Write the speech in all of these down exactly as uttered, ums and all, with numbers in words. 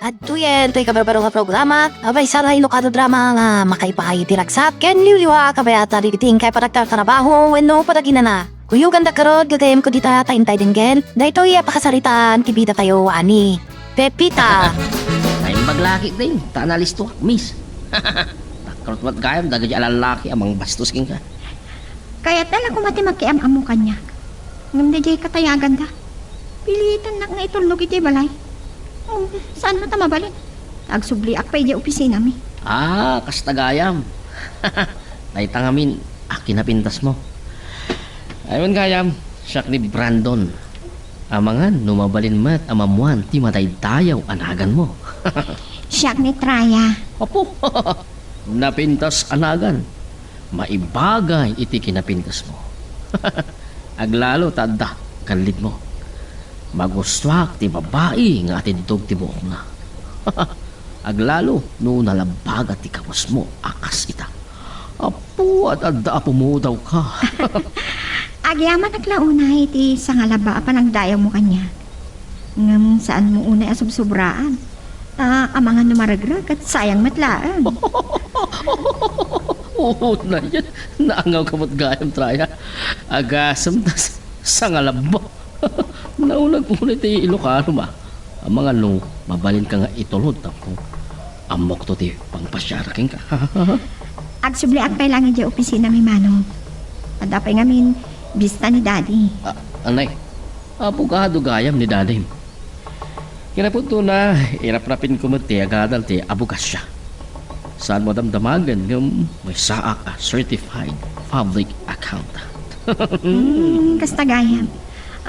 Adtoyen toy kabarbaro nga programa, a maysa nga Ilocano drama nga makaipaay iti ragsak ken liwliwa a kabayatan iti inkay panagtartarabaho wenno panaginana. Kuyoganda garud, gagayyemko dita ta intay denggen daytoy a pakasaritaan ti bidatayo a ni Pepita. Naimbag la ketdin, ta nalistoak, miss. Nakrot met gayam dagiti a lallaki a mangbastos kenka. Kayatna la koma ti makiam-ammo kaniak. Ngem daydiay katayaganda. Pilitannak nga itulnog idiay balay. Um, saan met a mabalin? Agsubliak pay idiay opisinami. Ah, kasta gayam. Dayta ngamin a kinapintasmo. Ay man gayam, siak ni Brandon. Amangan no mabalin met a mammuan ti madaydayaw a naganmo. Siak ni Traya. Apo, napintas a nagan. Maibagay iti kinapintasmo. Aglalo ta adda kallidmo. Magustuak ti babai nga atiddog ti buokna. Aglalo no nalabbaga ti kawesmo a kas ita. Apo, ad-adda a pumudawka. Agyamanak la unay iti sangalaba a panagdayawmo kaniak. Ngem saanmo unay a sobsobraan. Ta amangan no maregreg ket sayang met laeng. Oo, nayen. Naangawka met gayam, Traya. Agasem ta s-, sangalaba. Nauneg unay ti Ilocano, ma. Amangan no mabalinka nga itulod tapno ammokto ti pangpasiar kenka. Agsubliak pay laeng idiay opisinami, Manong. Adda pay ngamin bista ni Daddy. Ah, anay, abogado gayam ni Dadim. Kinapudnona, iraprapinko met ti agadal ti abokasia. Saanmo a damdamagen ngem maysaak a certified public accountant. Hmm, kasta gayam.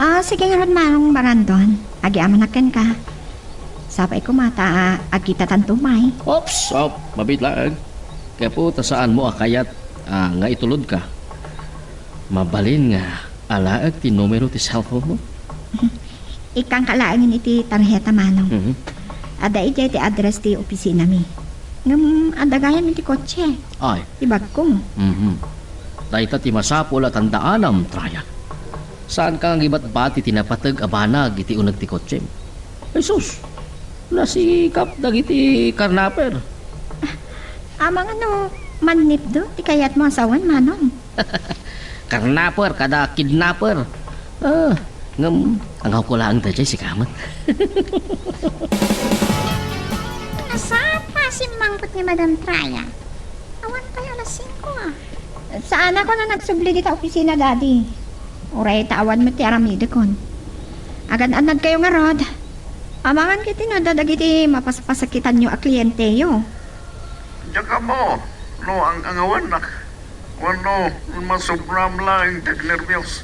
Ah, sige ngarud, Manong Brandon. Agyamanak kenka. Sapay koma ta agkitatanto pay. Ops, op, mabiit laeng. Gapu ta saanmo a kayat, ah, nga itulodka. Mabalin nga alaek ti numero ti cellphone mo? Ikkanka laengen iti tarheta, Manong. Mhm. Adda idiay ti address ti opisinami. Ngem adda gayam iti kotse. Ay. Ti bagko. Mhm. Dayta ti masapul a tandaanam, Traya. Saanka nga agibatbati ti napateg a banag iti uneg ti kotsem? Jesus! Nasikap dagiti karnaper. Amangan no mannipdo ti kayatmo a sawen, Manong. Karnaper kada kidnapper. Ah, ngem angawko laeng daydiay sika met. Nasapa simmangpet ni Madam Traya. Awan pay alas singko, ah. Saanak a nagsubli dita opisina, Daddy. Uray ta awan met ti aramidekon. Agan-annadkayo ngarud. Amangan ketdi no adda dagiti mapaspasakitanyo a klienteyo. Diak ammo no ang-angawannak wenno masubram laeng ti agnerbios.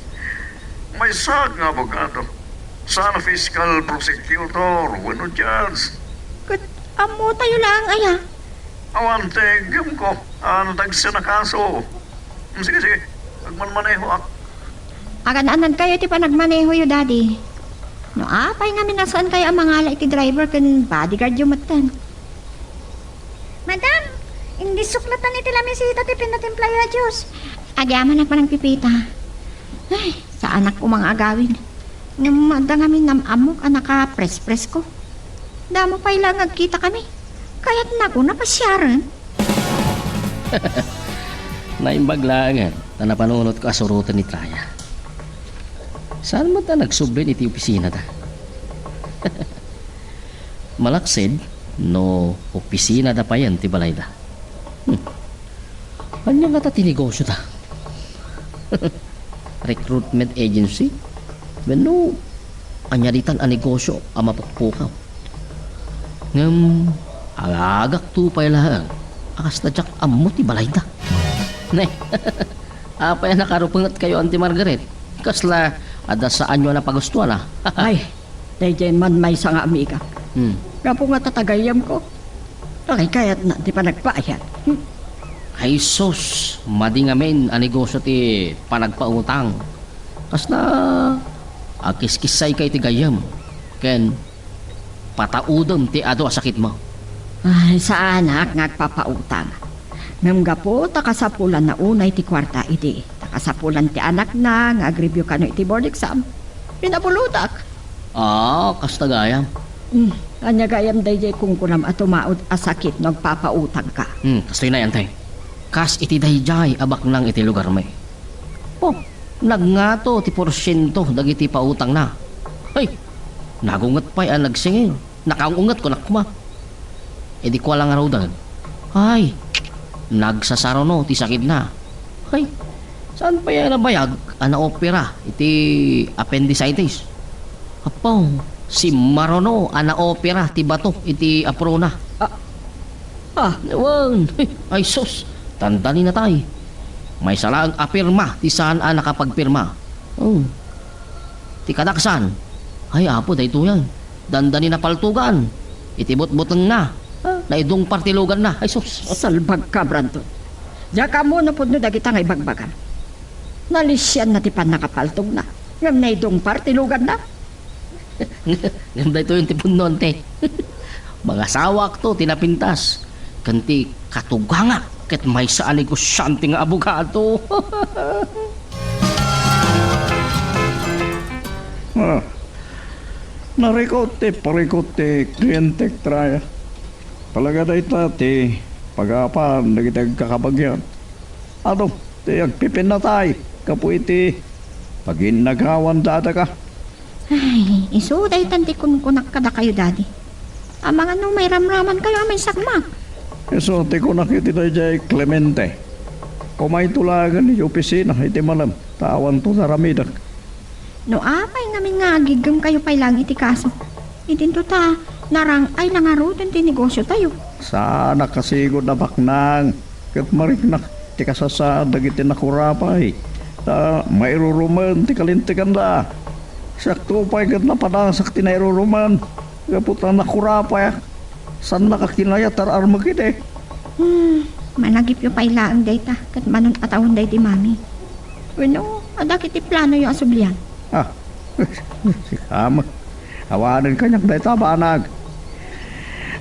Maysaak nga abogado. Saan a fiscal prosecutor wenno judge. Ket ammotayo laeng aya? Awan ti aggimko a nadagsen a kaso. Sige, sige. Agmanmanehoak. Agan-annadkayo ti panagmanehoyo, Daddy. No apay ngamin a saankayo a mangala iti driver ken bodyguardyo metten. Madam, indisok latta iti lamisita ti pinatimplayo a juice. Agyamanak, Manang Pepita. Ay, saanak koma nga agawid. Ngem adda ngamin am-ammok a nakaprespresko. Damo pay laeng agkitakami. Kayatnakon a pasiaren. Naimbag laengen ta napanunotko a suroten ni Traya. Saan met a nagsublin iti opisinada? Malaksid no opisinada payen ti balayda. Hmm. Ania ngata ti negosyota? Recruitment agency? Wenno ania ditan a negosyo a mapukpukaw? Ngem agagakto pay laeng a kasla diak ammo ti balayda. Ne, apay a nakarupengetkayo, Auntie Margaret? Kasla adda saanyo a napagustuan, a? Ay, daydiay man maysa nga amiga. Hmm. Gapu nga ta tagayamko, nakikayatna ti panagpaayat. Hmm. Ay sus, madi ngamin a negosyo ti panagpautang. Kasla agkiskissayka iti gayyem ken pataudem ti adu a sakitmo. Ay, saanak nga agpapautang. Ngem gapu ta kasapulanna unay ti kuarta idi ta kasapulan ti anakna nga agreview kano iti board exam, pinabulotak. Ah, kasta gayam. Hmm, ania gayam daydiay kunkunam a tumaud a sakit no agpapautangka? Hmm, kastoy nay, Ante. Kas iti daydiay a baknang iti lugarmi. Oh, nagngato ti porsiento dagiti pautangna. Hay, nagunget pay a nagsingir. Nakaung-unget, kunak koma. Idi kua la ngaruden, ay, nagsasaruno ti sakitna. Ay, saan pay a nabayag a naopera iti appendicitis? Apo, simmaruno a naopera ti bato iti aprona. Ah, ah, wen, ay sus, tanda ni natay. Maysa laeng a pirma ti saan a nakapagpirma. Hmm. Ti kadaksan, ay, Apo, daytoyen. Dandani napaltugan iti butbutengna. Ah, naidungpar ti luganna. Ay, sus. Salbag ka, Brandon. Diak ammo no pudno dagita nga ibagbagam. Nalisianna ti pannakapaltogna, ngem naidungpar ti luganna. Ngem daytoyen ti pudno, Ante. Mangasawakto ti napintas ken ti katugangak ket maysa a negosiante nga abogado. Ah, narikut ti parikut ti klientek, Traya. Talaga dayta ti pagaapan dagiti agkakabagian. Adu ti agpipinnatay gapu iti paginnagawan dadaka. Ay, isu daytan ti kunkunak kadakayo, Daddy. Amangan no mairamramankayo a maisakmak. Isu ti kunak iti daydiay Clemente. Kumayto laengen iti opisina iti malem ta awanto ti aramidek. No apay ngamin nga agiggem kayo pay laeng iti kaso, idinto ta narang-ay la ngaruden ti negosiotayo. Saan a kasigud a baknang ket mariknak ti kasasaad dagiti nakurapay ta mairurumen ti kalinteganda. Siakto pay ket napadasak ti nairurumen gapu ta nakurapayak. Saannak a kinayat ar-armek idi. Hmm, managipyo pay laeng dayta ket manon-atawen daydi Mami. Wenno, adda ketdi planoyo a sublian? Ah, sika met. Awanen kaniak dayta a banag.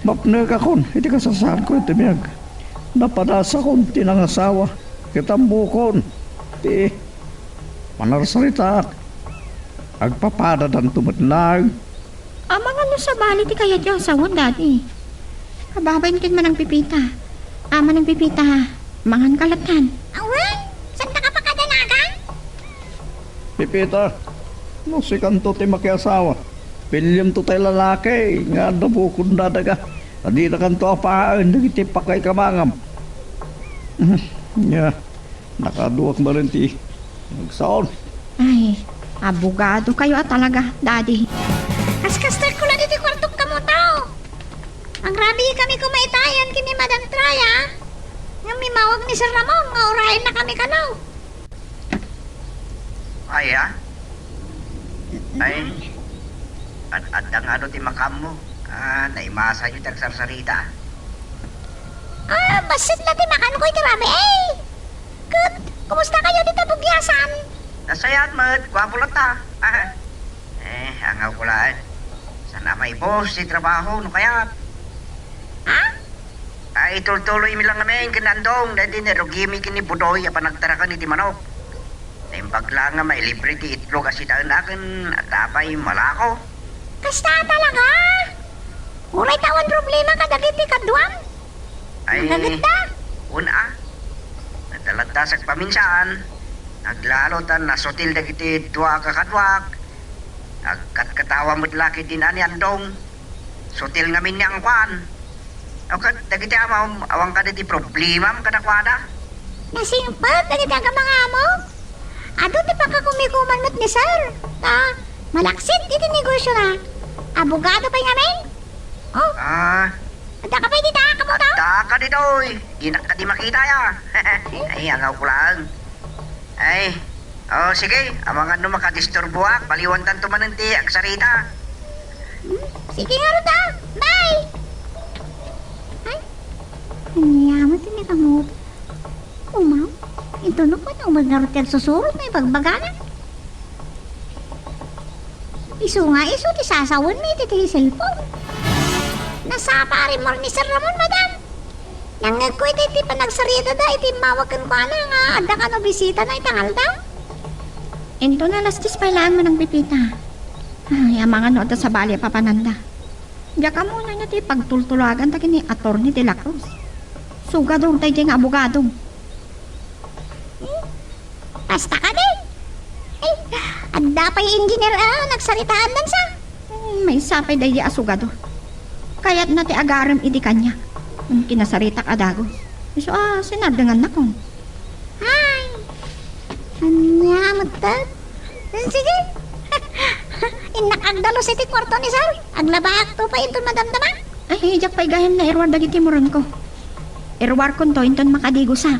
Mapnekakon iti kasasaadko iti biag. Napadasakon ti nangasawa ket ammokon ti manarsaritaak. Agpapadadanto met laeng. Amangan no sabali ti kayatyo a sawen, Daddy. Ababain ken Manang Pepita. Ah, Manang Pepita, mangan ka lattan. Awan, saanka pakadanagan? Pepita, no sikanto ti makiasawa, piliemto tay lalaki nga adda bukod dadaga, ta dinakanto apaen dagiti pakaikabangam. Mhm, nia, nakaduak manen ti nagsaon. Ay, abogado kayo a talaga, Daddy. Kaskastakko la ditoy kuartok kamo tao. Agrabi kami koma itayen ken ni Madam Traya, ngem immawag ni Sir Ramon nga urayennakami kano. Ay, ah? Ay, ad-, adda nga adu ti makaammo. Ah, naimasanyo ti agsarsarita. Ah, bassit la ti makanko iti rabii. Ket, kumusta kayo dita Bugiasan? Nasayaat met, guapo latta. Eh, angawko laeng. Saan a maibus ti trabaho no kayat. Ha? Ay, tultuloymi lang ngamin ken ni Andong, daydi ni Rugimi ken ni Budoy a panagtaraken iti manok. Naimbag la nga mailibre ti itlog a sitaenaken, adda pay malako. Kasta talaga? Uray ta awan problema kadagiti kaduam? Ay, nagagetta? Wen a. Nagdaladdasak paminsan. Aglalo ta nasutil dagiti dua a kakaduak. Agkatkatawa met la ketdi ni Andong. Sutil ngamin ni angkuan. O ket dagiti amom, awan kadi ti problemam kadakuada? Nasingpet dagiti agamangamo? Adu ti pakakumikuman met ni Sir. Ta, malaksid iti negosiona. Abogado pay ngamin? Oh. Ah. Adda ka pay dita, kabuto? Adda ka ditoy. Dinak kadi makita, ya. Ay, angawko laeng. Ay, oh, sige, amangan no makadisturboak, baliwantanto manen ti agsarita. Hmm, sige ngarud, ah. Bye! Ay, ania met ti nakamuto? Umaw, intono ko na umaw ngarud ti agsusurot nga ibagbagana. Isu nga isu ti sasawenmi iti, iti cellphone. Nasapa a rimmuar ni Sir Ramon, madam. Nangngegko iti, iti panagsaritada iti immawag kenkuana nga adda kano bisitana ita nga aldaw. Inton alas dies pay laeng, Manang Pepita. Ay, amangan no adda sabali a papananda. Diak ammoyo ti pagtultulagan dagiti Attorney de la Cruz. Sugador daydiay nga abogado. Hmm? Kasta kadi? Ay, adda pay engineer a nagsaritaandansa. Hmm, maysa pay daydiay a sugador. Kayatna ti agarem idi kaniak. Hmm, kinasaritak a dagus. Isu a sinardengannakon. Ay, ania met? Sige. Innak agdalus iti kuarto ni Sir. Aglabaakto pay inton madamdama. Ay, diak pay gayam nairuar dagiti murengko. Iruarkonto inton makadigosak.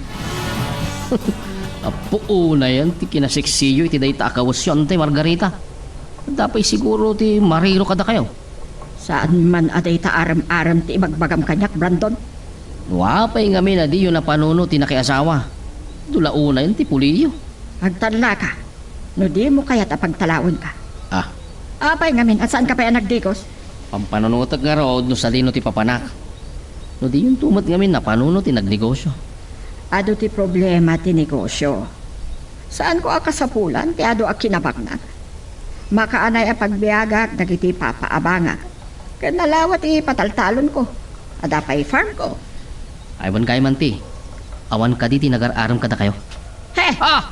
Apo, unayen ti kinasiksiyo iti dayta a kawesyo, Auntie Margarita. Adda pay siguro ti mariro kadakayo. Saan man a dayta arem-arem ti ibagbagam kaniak, Brandon. No apay ngamin a diyo napanuno ti nakiasawa, dula unayen ti puliyo. Agtallaka. No dimo kayat a pagtalawenka. Ah. Apay ngamin a saanka pay a nagdigos? Pampanunotek ngarud no sadino ti papanak. No diyonto met ngamin napanuno ti nagnegosyo. Adu ti problema ti negosyo. Saanko a kasapulan ti adu a kinabangnak. Makaanay a pagbiagak dagiti papaabangak. Ken nalawa ti pataltalonko. Adda pay farmko. Ay, wen kayo man ti. Awan kadi ti nagar-arem kadakayo? He! Ah!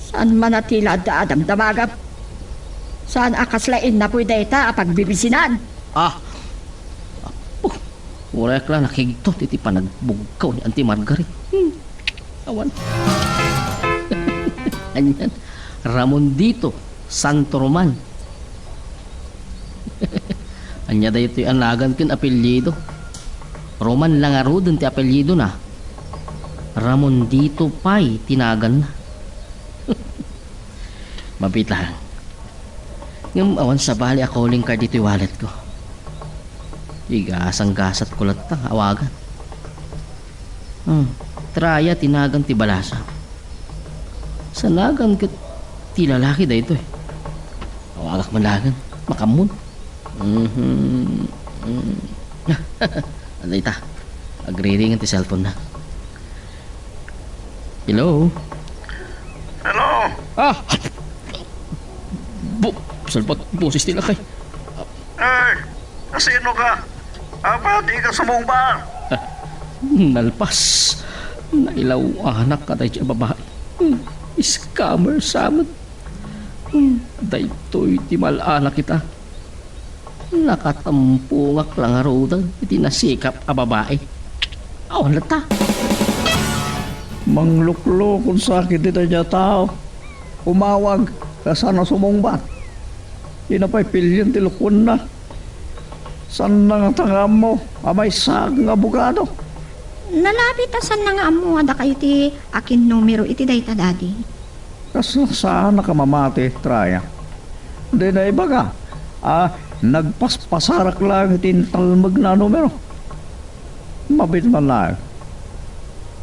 Saan man a tila adda a damdamagam? Saan a kasla innapoy dayta a pagbibisinan? Ah! Apo, uray ak la nakigtot iti panagbugkaw ni Auntie Margaret. Hmm. Awan. Anian, Ramondito Santo Roman. Ania daytoy a nagan ken apelyido? Roman la ngaruden ti apelyidona. Ramondito pay ti naganna. Mabiit laeng. Ngem awan sabali a calling card ditoy walletko. Igasanggasatko latta nga awagan. Hmm, Traya ti nagan ti balasa. Sa nagan ket ti lalaki daytoy. Awagak man laengen, makaammo. Mhm. Mm. Adda ita. Agriringen ti cellphone na. Hello? Hello? Ah! Bu-, salbat boses ti lakay. Ay, kasino ka? Apay a dika sumungbat? Ah, nalpas. Nailaw-anak kadaydi a babai. Hmm, scammer sa met. Hmm, daytoy ti mal-anak ita. Nakatempongak la ngaruden iti nasikap a babai. Awan latta. Mangluklukon sa ketdi daydi a tao. Umawag ta saan a sumungbat. Dina pay pilien ti lukuenna. Saanna ngata nga ammo a maysaak nga abogado? Nalabit a saanna nga ammo a dakayo ti akinnumero iti dayta, Daddy. Kasla saanak a mamati, Traya. Di naibaga a nagpaspasarak laeng iti intalmegna a numero. Mabiit man laeng.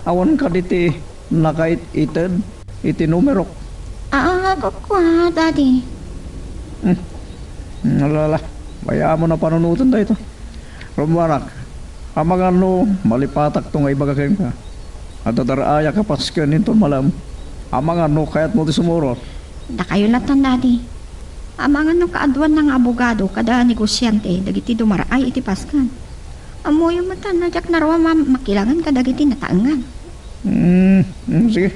Awan kadi ti nakaitted iti numerok? Aa, kua, Daddy. Hmm. Alala, bay-amon a panunoten dayta. Rummuarak, amangan no malipatakto nga ibaga kenka. Adda dar-ayak a pasken inton malem. Amangan no kayatmo ti sumurot. Dakayo latta, Daddy. Amangan no kaaduanna nga abogado kada negosiante dagiti dumar-ay iti pasken. Ammoyo met a diak naruam a makilangen kadagiti nataengan. Hmm, hmm, sige.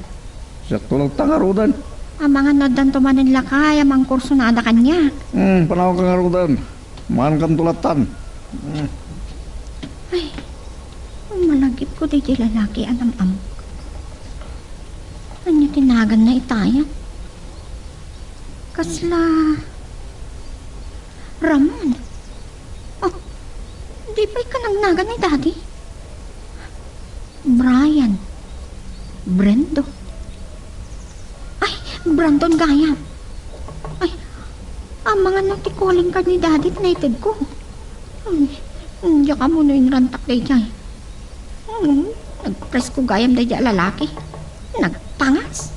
Siakto latta ngaruden. Amangan no addanto manen lakay a mangkursonada kaniak. Hmm, panawanka ngaruden. Maankanto lattan. Hmm. Ay, malagipko daydiay lalaki a nam-amok. Ania ti naganna itayan? Kasla Ramon? Oh, di pay ka nagnagan ni Daddy? Brian. Brandon. Ay, Brandon gayam. Ay, amangan no ti calling card ni Daddy ti naitedko. Ay, diak ammo no inrantak daydiay. Hmm, nagpresko gayam daydiay a lalaki. Nagpangas.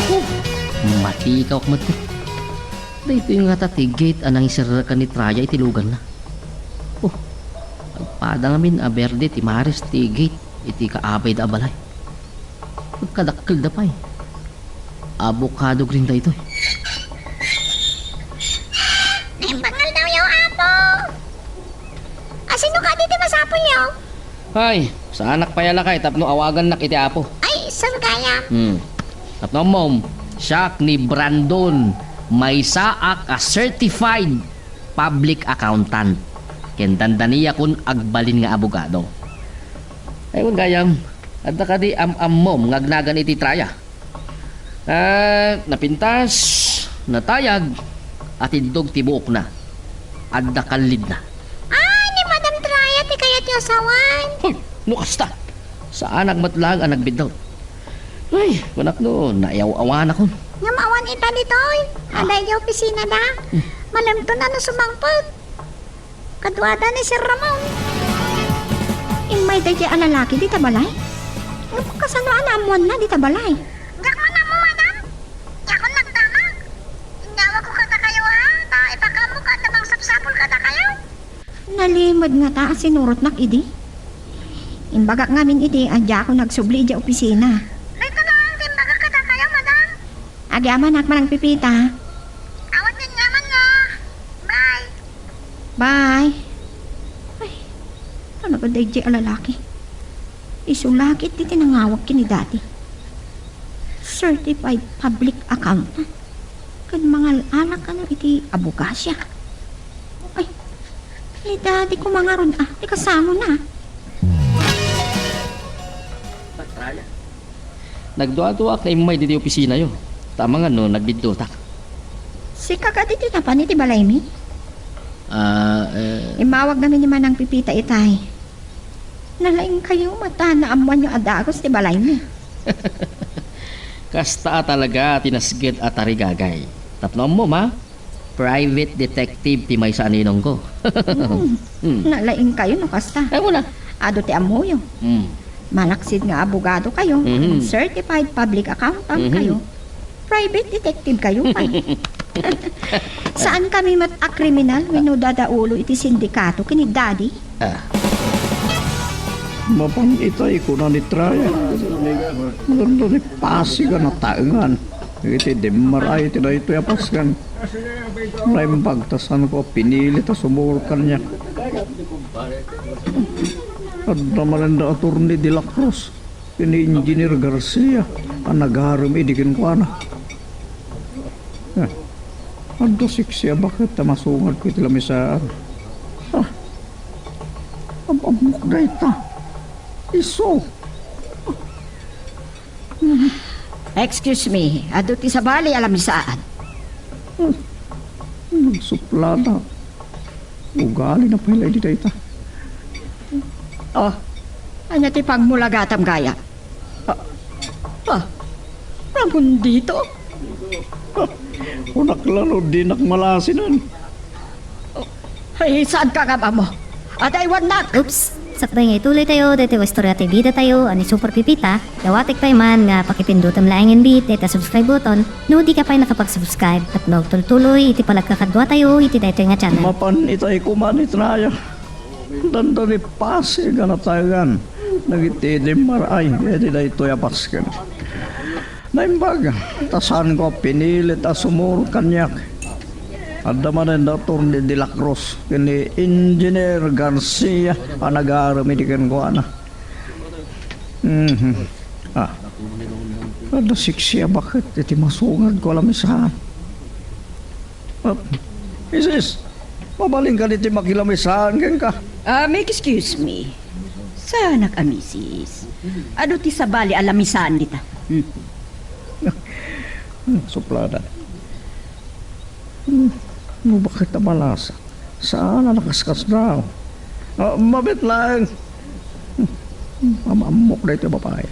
Oh, matikawak met. Daytoy ngata ti gate a nangiserrekan ni Traya iti luganna. Oh, agpada ngamin a berde ti maris ti gate iti kaabayda a balay. Agkadakkelda pay. Abokado green daytoy. Naimbangaldawyo, Apo! Iti masapulyo. Ay, saanak pay a lakay tapno awagannak iti Apo. Ay, sir, gayam. Hmm. Tapno ammom, siak ni Brandon, maysaak a certified public accountant. Ken dandaniakon agbalin nga abogado. Ay, wen gayam, adda kadi am-ammom nga agnagan iti Traya? Ah, napintas, natayag, atiddog ti buokna. Adda kallidna. Ah, ni Madam Traya ti kayatyo a sawen? Hoy, no kasta, saanak met laeng a nagbiddut. Ay, kunak no, naayaw-awanakon. Ngem awan ita ditoy. Ah. Adda idiay opisinada. Hmm. Malemton a no sumangpet. Kaduada ni Sir Ramon. Immay daydiay a lalaki dita balay? Ngem kasano a naammoanna dita balay? Diak man ammo, madam. Diakon nagdamag. Inyawagko kadakayo, ha? Ta ipakaammo ket adda mangsapsapul kadakayo. Nalimed ngata a sinurotnak idi. Imbagak ngamin idi a diakon agsubli idiay opisina. Dayta laeng ti imbagak kadakayo, madam. Agyamanak, manang Pipita. Awan ngem nyaman nga. Bye. Bye. Ay, ano ba daydiay a lalaki? Isu la ket ti nangawag ken ni Daddy. Certified public accountant. Ken mangal-ala kano iti abogasia. Ay, ni Daddy koma ngarud, ah, ti kasango na. Nagduaduaak nga immay ditoy opisinayo. Ta amangan no nagbiddutak. Sika kadi ti napan iti balaymi? Ah, eh. Immawag ngamin ni Manang Pipita itay. Nalaingkayo met ta naammoanyo a dagus ti balaymi. Kasta a talaga ti nasged a tarigagay. Tapno ammom, a? Private detective ti maysa a ninongko. Hmm. Hmm. Nalaingkayo no kasta. Ay, wala. Adu ti ammoyo. Hmm. Malaksid nga abogado kayo, Mhm. certified public accountant Mhm. kayo, private detective kayo pay. Saan kami met a kriminal wenno dadaulo iti sindikato ken ni Daddy? Ah. Mapan itay, kuna ni Traya. Nagdadipasig a nataengan iti dimmaray ti daytoy a pasken. Naimbag ta saanko a pinilit a sumurot kaniak. Adda manen da Attorney De La Cruz ken ni Engineer Garcia a nagarem idi kenkuana. Eh, adda siksi a baket ta masungadko iti lamisaan. Ah, am-ammok dayta. Isu. Excuse me, adu ti sabali a lamisaan. Hmm. Nagsuplada. Ugali na pay la idi dayta. Oh, ania ti pangmulagatam, gaya? Ah, ah, Ramondito? Kunak la no dinak malasinan. Ay, saan ka nga, mamo? Adaywannak! Oops! Sakbay nga ituloy tayo, daytoy a istorya ti bida tayo, a ni Super Pipita, dawatek pay man nga pakipindutem laeng inbit, dayta subscribe button, no di ka pay nakapag-subscribe, tapno agtultuloy iti panagkakadua tayo, iti daytoy nga channel. Mapan itay koma ni Traya. Dandani pasig a nataengan dagiti dimmaray iti daytoy a pasken. Naimbag, ta saanko a pinilit a sumurot kaniak. Adda manen da Attorney De La Cruz ken ni Engineer Garcia a nagarem idi kenkuana. Mhm. Ah. Adda siksi a baket iti masungadko a lamisaan. Ah, misis, mabalin kadi ti makilamisaan kenka? Ah, may excuse me. Saanak a misis. Adu ti sabali a lamisaan dita. Hmm. Hmm, suplada. Hmm, no baket a malasa? Saan a nakaskasdaaw? Ah, mabet laeng. Hmm, am-ammok daytoy a babai.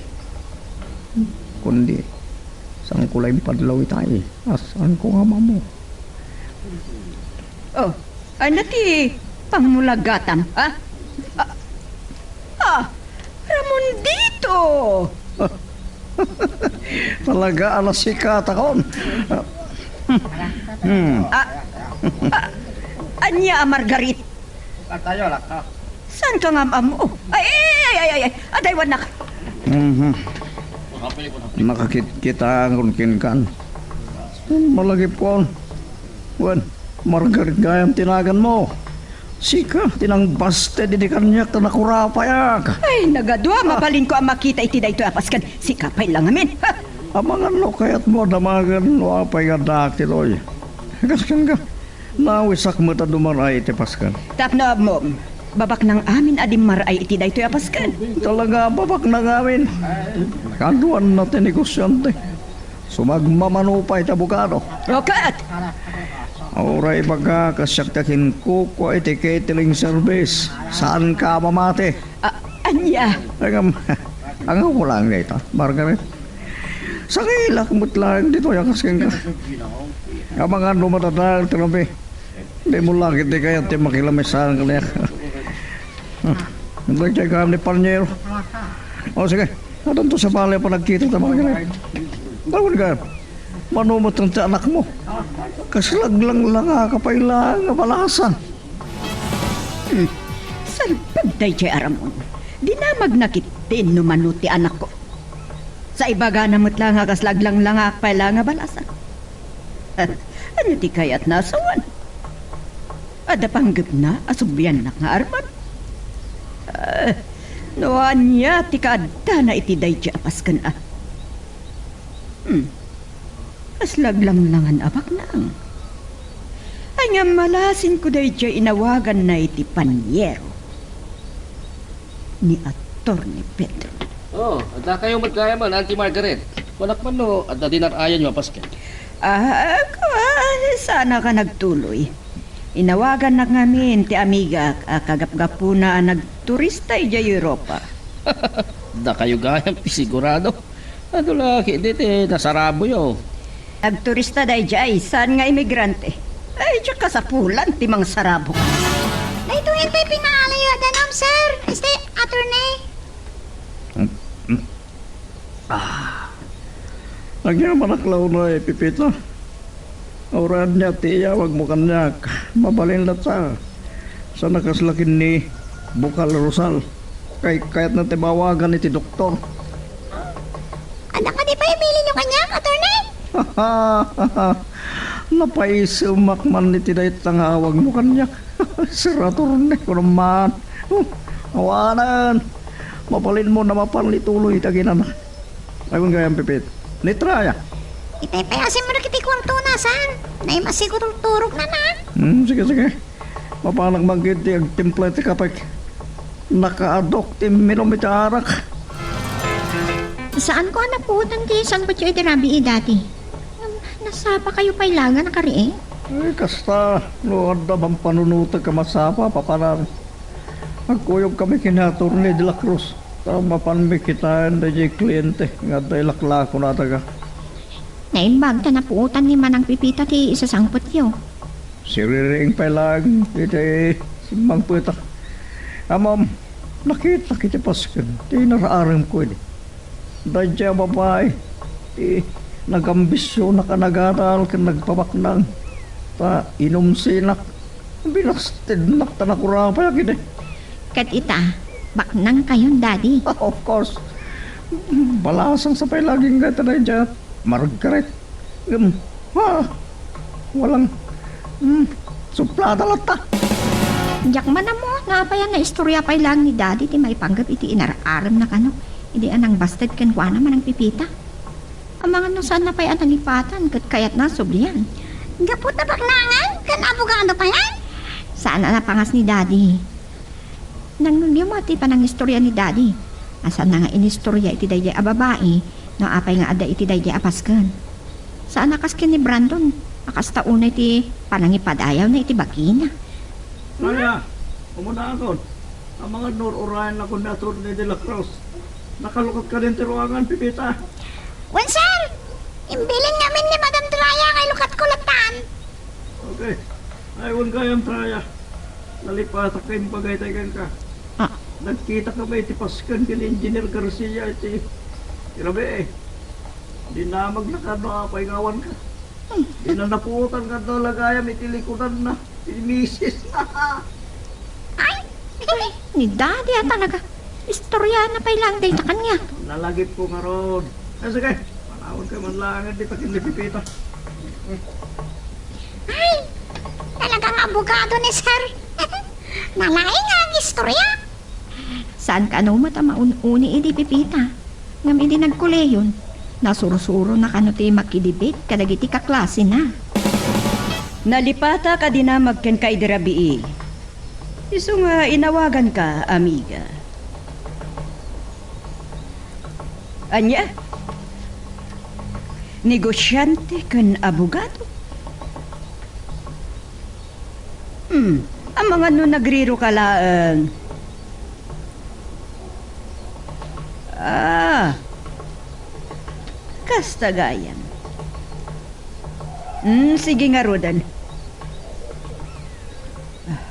Hmm, kundi, saanko la impadlaw itay. Ah, saanko nga ammo? Oh, ania ti pangmulagatam, ha? Ah, ah, Ramondito! Talaga a nasikatakon. Hmm. Ah, ah, ania a Margaret? Saan ka nga am-ammo? Ay, ay, ay, ay, ay, adaywannak. Mhm. Nakakitkitakon kenkan. Malagipkon. Wen, Margaret gayam ti naganmo. Sika ti nangbasted iti kaniak ta nakurapayak. Ay, nagadua, mabalinko a makita iti daytoy a pasken. Sika pay la ngamin. Ha! Amangan no kayatmo a damagen no apay nga addaak ditoy. Kasken ka, nawisak met a dumar-ay iti pasken. Tapno ammom, babaknang amin a dimmar-ay iti daytoy a pasken. Talaga, babaknang amin. Kaduan na ti negosiante. Sumagmamano pay ti abogado. O ket? Uray ibaga, kasiak ti akinkukua iti catering service. Saanka a mamati? A-, ania? Ay, ngem, anga ko lang dayta, Margaret. Sangilak met laeng ditoy a kas kenka. Amangan no madadael ti rabii. Dimo la ketdi kayat ti makilamisan kaniak. Hmm. Dagiti gam ni Panyero. O, sige. Addanto sabali a panagkita ta, Margaret. Tawon ka. Mano met ti anakmo? Kas laglanglangaka pay laeng a balasan. Hmm. Salpag daydiay a Ramon. Dinamagna ketdin no mano ti anakko. Sa ibagana met la nga kas laglanglangak pay la nga balasan. Ania ti kayatna a sawen? Adda panggepna a subliannak nga Arman? Ah, no ania ti kaaddana iti daydiay a pasken a? Hmm. Kas laglanglangan a baknang. Ay, ngem malasinko daydiay inawaganna iti Panyero ni Attorney Pedro. Oh, adda kayo met gayamen, Auntie Margaret. Kunak man no, adda dinar-ayanyo a pasken. Ah, ka-, saanka nagtuloy. Inawagannak ngamin ti amigak a kagapgapuna a nagturista idiay Europa. Adda kayo gayam ti sigurado. Adu la ketdi ti nasaraboyo. Nagturista daydiay, saan nga imigrante. Ay, diak kasapulan ti mangsarabo. Daytoyen pay pinaalyo a danum, sir. Este, attorney. Ah. Agyamanak la unay, Pepita. Uray ania ti iyawagmo kaniak, mabalin latta. Saan a kasla ken ni Bukal Rosal. Kay-, kayatna ti bawagan iti doktor. Adda kadi pay bilinyo kaniak, attorney? Napaisemak man iti dayta nga awagmo kaniak. Sir Attorney, kuno man. Awanen. Mabalinmo a mapan ituloy ti aginana. Awan gayam, Pipit. Ni Traya. Ipaypayasimmo dagiti kuartona, sir. Naim-, siguro turogna na. Hmm, sige, sige. Mapanak man ketdi agtimpla iti kapek. Nakaadok ti minum iti arak. Saanko a napuotan ti sangpetyo iti rabii, Daddy. Ngem nasapakayo pay la nga nakariing? Eh, kasta, no adda mampanunotek a masapa, papanan. Agkuyogkami ken ni Attorney de la Cruz, ta mapanmi kitaen daydiay kliente nga adda ilaklakona a daga. Naimbag ta napuotan ni Manang Pipita ti isasangpetyo. Siririing pay laeng iti simmangpetak. Ammom, nakitak iti pasken ti inar-aremko idi. Daydiay a babai ti nagambisionak a nagadal ken nagpabaknang. Ta inumsinak, binastednak ta nakurapayak idi. Ket ita, baknangkayon, Daddy. Of course. Balasang sa pay laging gayta daydiay, Margaret. Ngem, ah, walang, hmm, suplada latta. Diak man ammo, no apay a naistorya pay laeng ni Daddy ti maipanggep iti inar-aremna kano, idi a nangbasted kenkuana Manang Pipita. Amangan no saanna pay a nangipatan ket kayatna a sublian. Gapu ta baknangan ken abogado pay, ay? Saan a napangas ni Daddy. Nangngegyo met ti panangistorya ni Daddy. A saanna nga inistorya iti daydiay a babai, no apay nga adda iti daydiay a pasken. Saan a kas ken ni Brandon, a kasta unay ti panangipadayawna iti bagina. Raya, umunaakon. Amangan no ur-urayenakon ni Attorney de la Cruz. Nakalukat kadin ti ruangan, Pipita. Wen, sir! Imbilin ngamin ni Madam Traya nga ilukatko lattan. Okay. Ay, wen gayam, Traya. Nalipatak nga imbagay tayo kenka. Ah. Nagkitakami iti pasken ken Engineer Garcia iti, iti rabii. Dinamagna kano apay nga awanka. Hmm. Dina napuotan nga adda la gayam iti likudanna. Ti misis na. Ay, ni Daddy a talaga. Istorya na pay lang dayta kaniak. Nalagip ko ngarud. Ah, sige, panawag ka man lang dita ken ni Pipita. Ay, talagang abogado ni Sir. Nalaing nga agistorya. Saan kano met a maun-uni idi Pepita. Ngem idi nagkolehion, nasursuro na kano ti makidebate kadagiti kaklasina. Nalipata kadi namag kenka idi rabii. Isu nga inawaganka, amiga. Ania? Negosyante ken abogado? Hmm, amangan no nagriro ka laeng. Ah, kasta gayam. Hmm, sige ngaruden. Ah,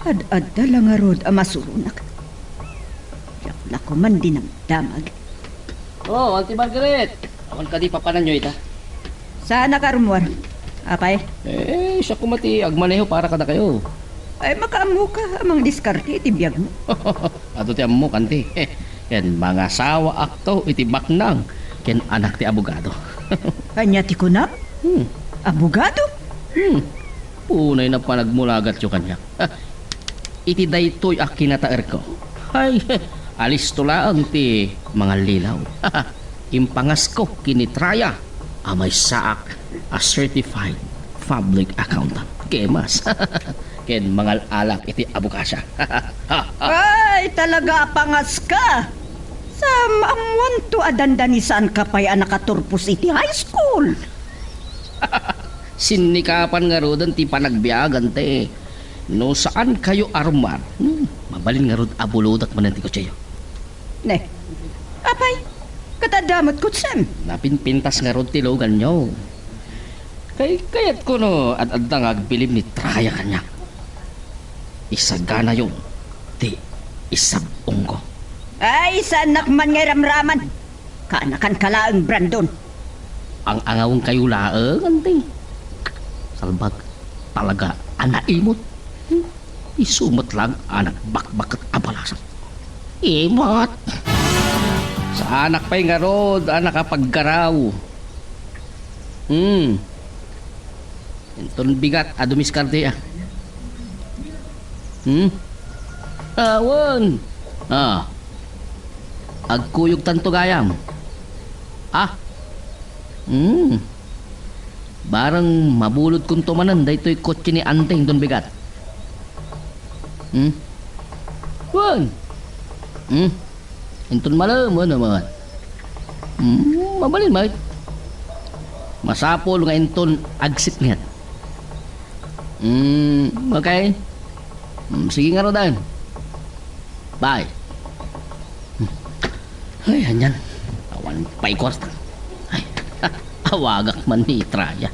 ad-adda la ngarud a masuronak. Diak la koman dinamdamag. Oh, Auntie Margaret! Awan kadi papananyo ita? Saanak a rummuar. Apay? Eh, siak koma ti agmaneho para kadakayo. Ay, makaammoka a mangdiskarte iti biagmo. Adu ti ammok, Auntie. Ken mangasawaakto iti baknang ken anak ti abogado. Ania ti kunam? Hmm. Abogado? Hmm. Unay na panagmulagatyo kaniak. Iti daytoy a kinataerko, ay, alisto laeng ti mangallilaw. Impangasko ken ni Traya a maysaak a certified public accountant. Kemas. Ken mangal-alak iti abukasia. Ay, talaga a pangaska! Sa maammoanto a dandani saanka pay a nakaturpos iti high school. Sinnikapan ngaruden ti panagbiag, Auntie. No saankayo a rummuar, hmm, mabalin ngarud a bulodak manen ti kotsiyo. Ne, apay, ket adda met kotsem? Napinpintas ngarud ti luganyo. Kay, kayatko no ad-adda nga agbilin ni Traya kaniak. Isaganayon ti isab-ongko. Ay, saannak man nga iramraman. Kaanakanka laeng, Brandon. Ang-angawenkayo laeng, Auntie. Salbag, talaga a naimot. Hmm? Isu met lang a nagbakbak ket a balasak. Imot! Saanak pay ngarud a nakapaggaraw. Hmm. Inton bigat a dumiskarte, a. Hmm? Awan. Ah. Agkuyogtanto gayam. Ah. Hmm. Barang mabulodkonto manen daytoy kotse ni Auntie inton bigat. Hmm? Wen. Hmm? Inton malem, ano man. Hmm, mabalin, Mike. Masapul nga inton agsitnget. Hmm, okay. Hmm, sige ngaruden. Bye. Hmm. Ay, anian. Awan pay kuarta. Ay, awagak man ni Traya.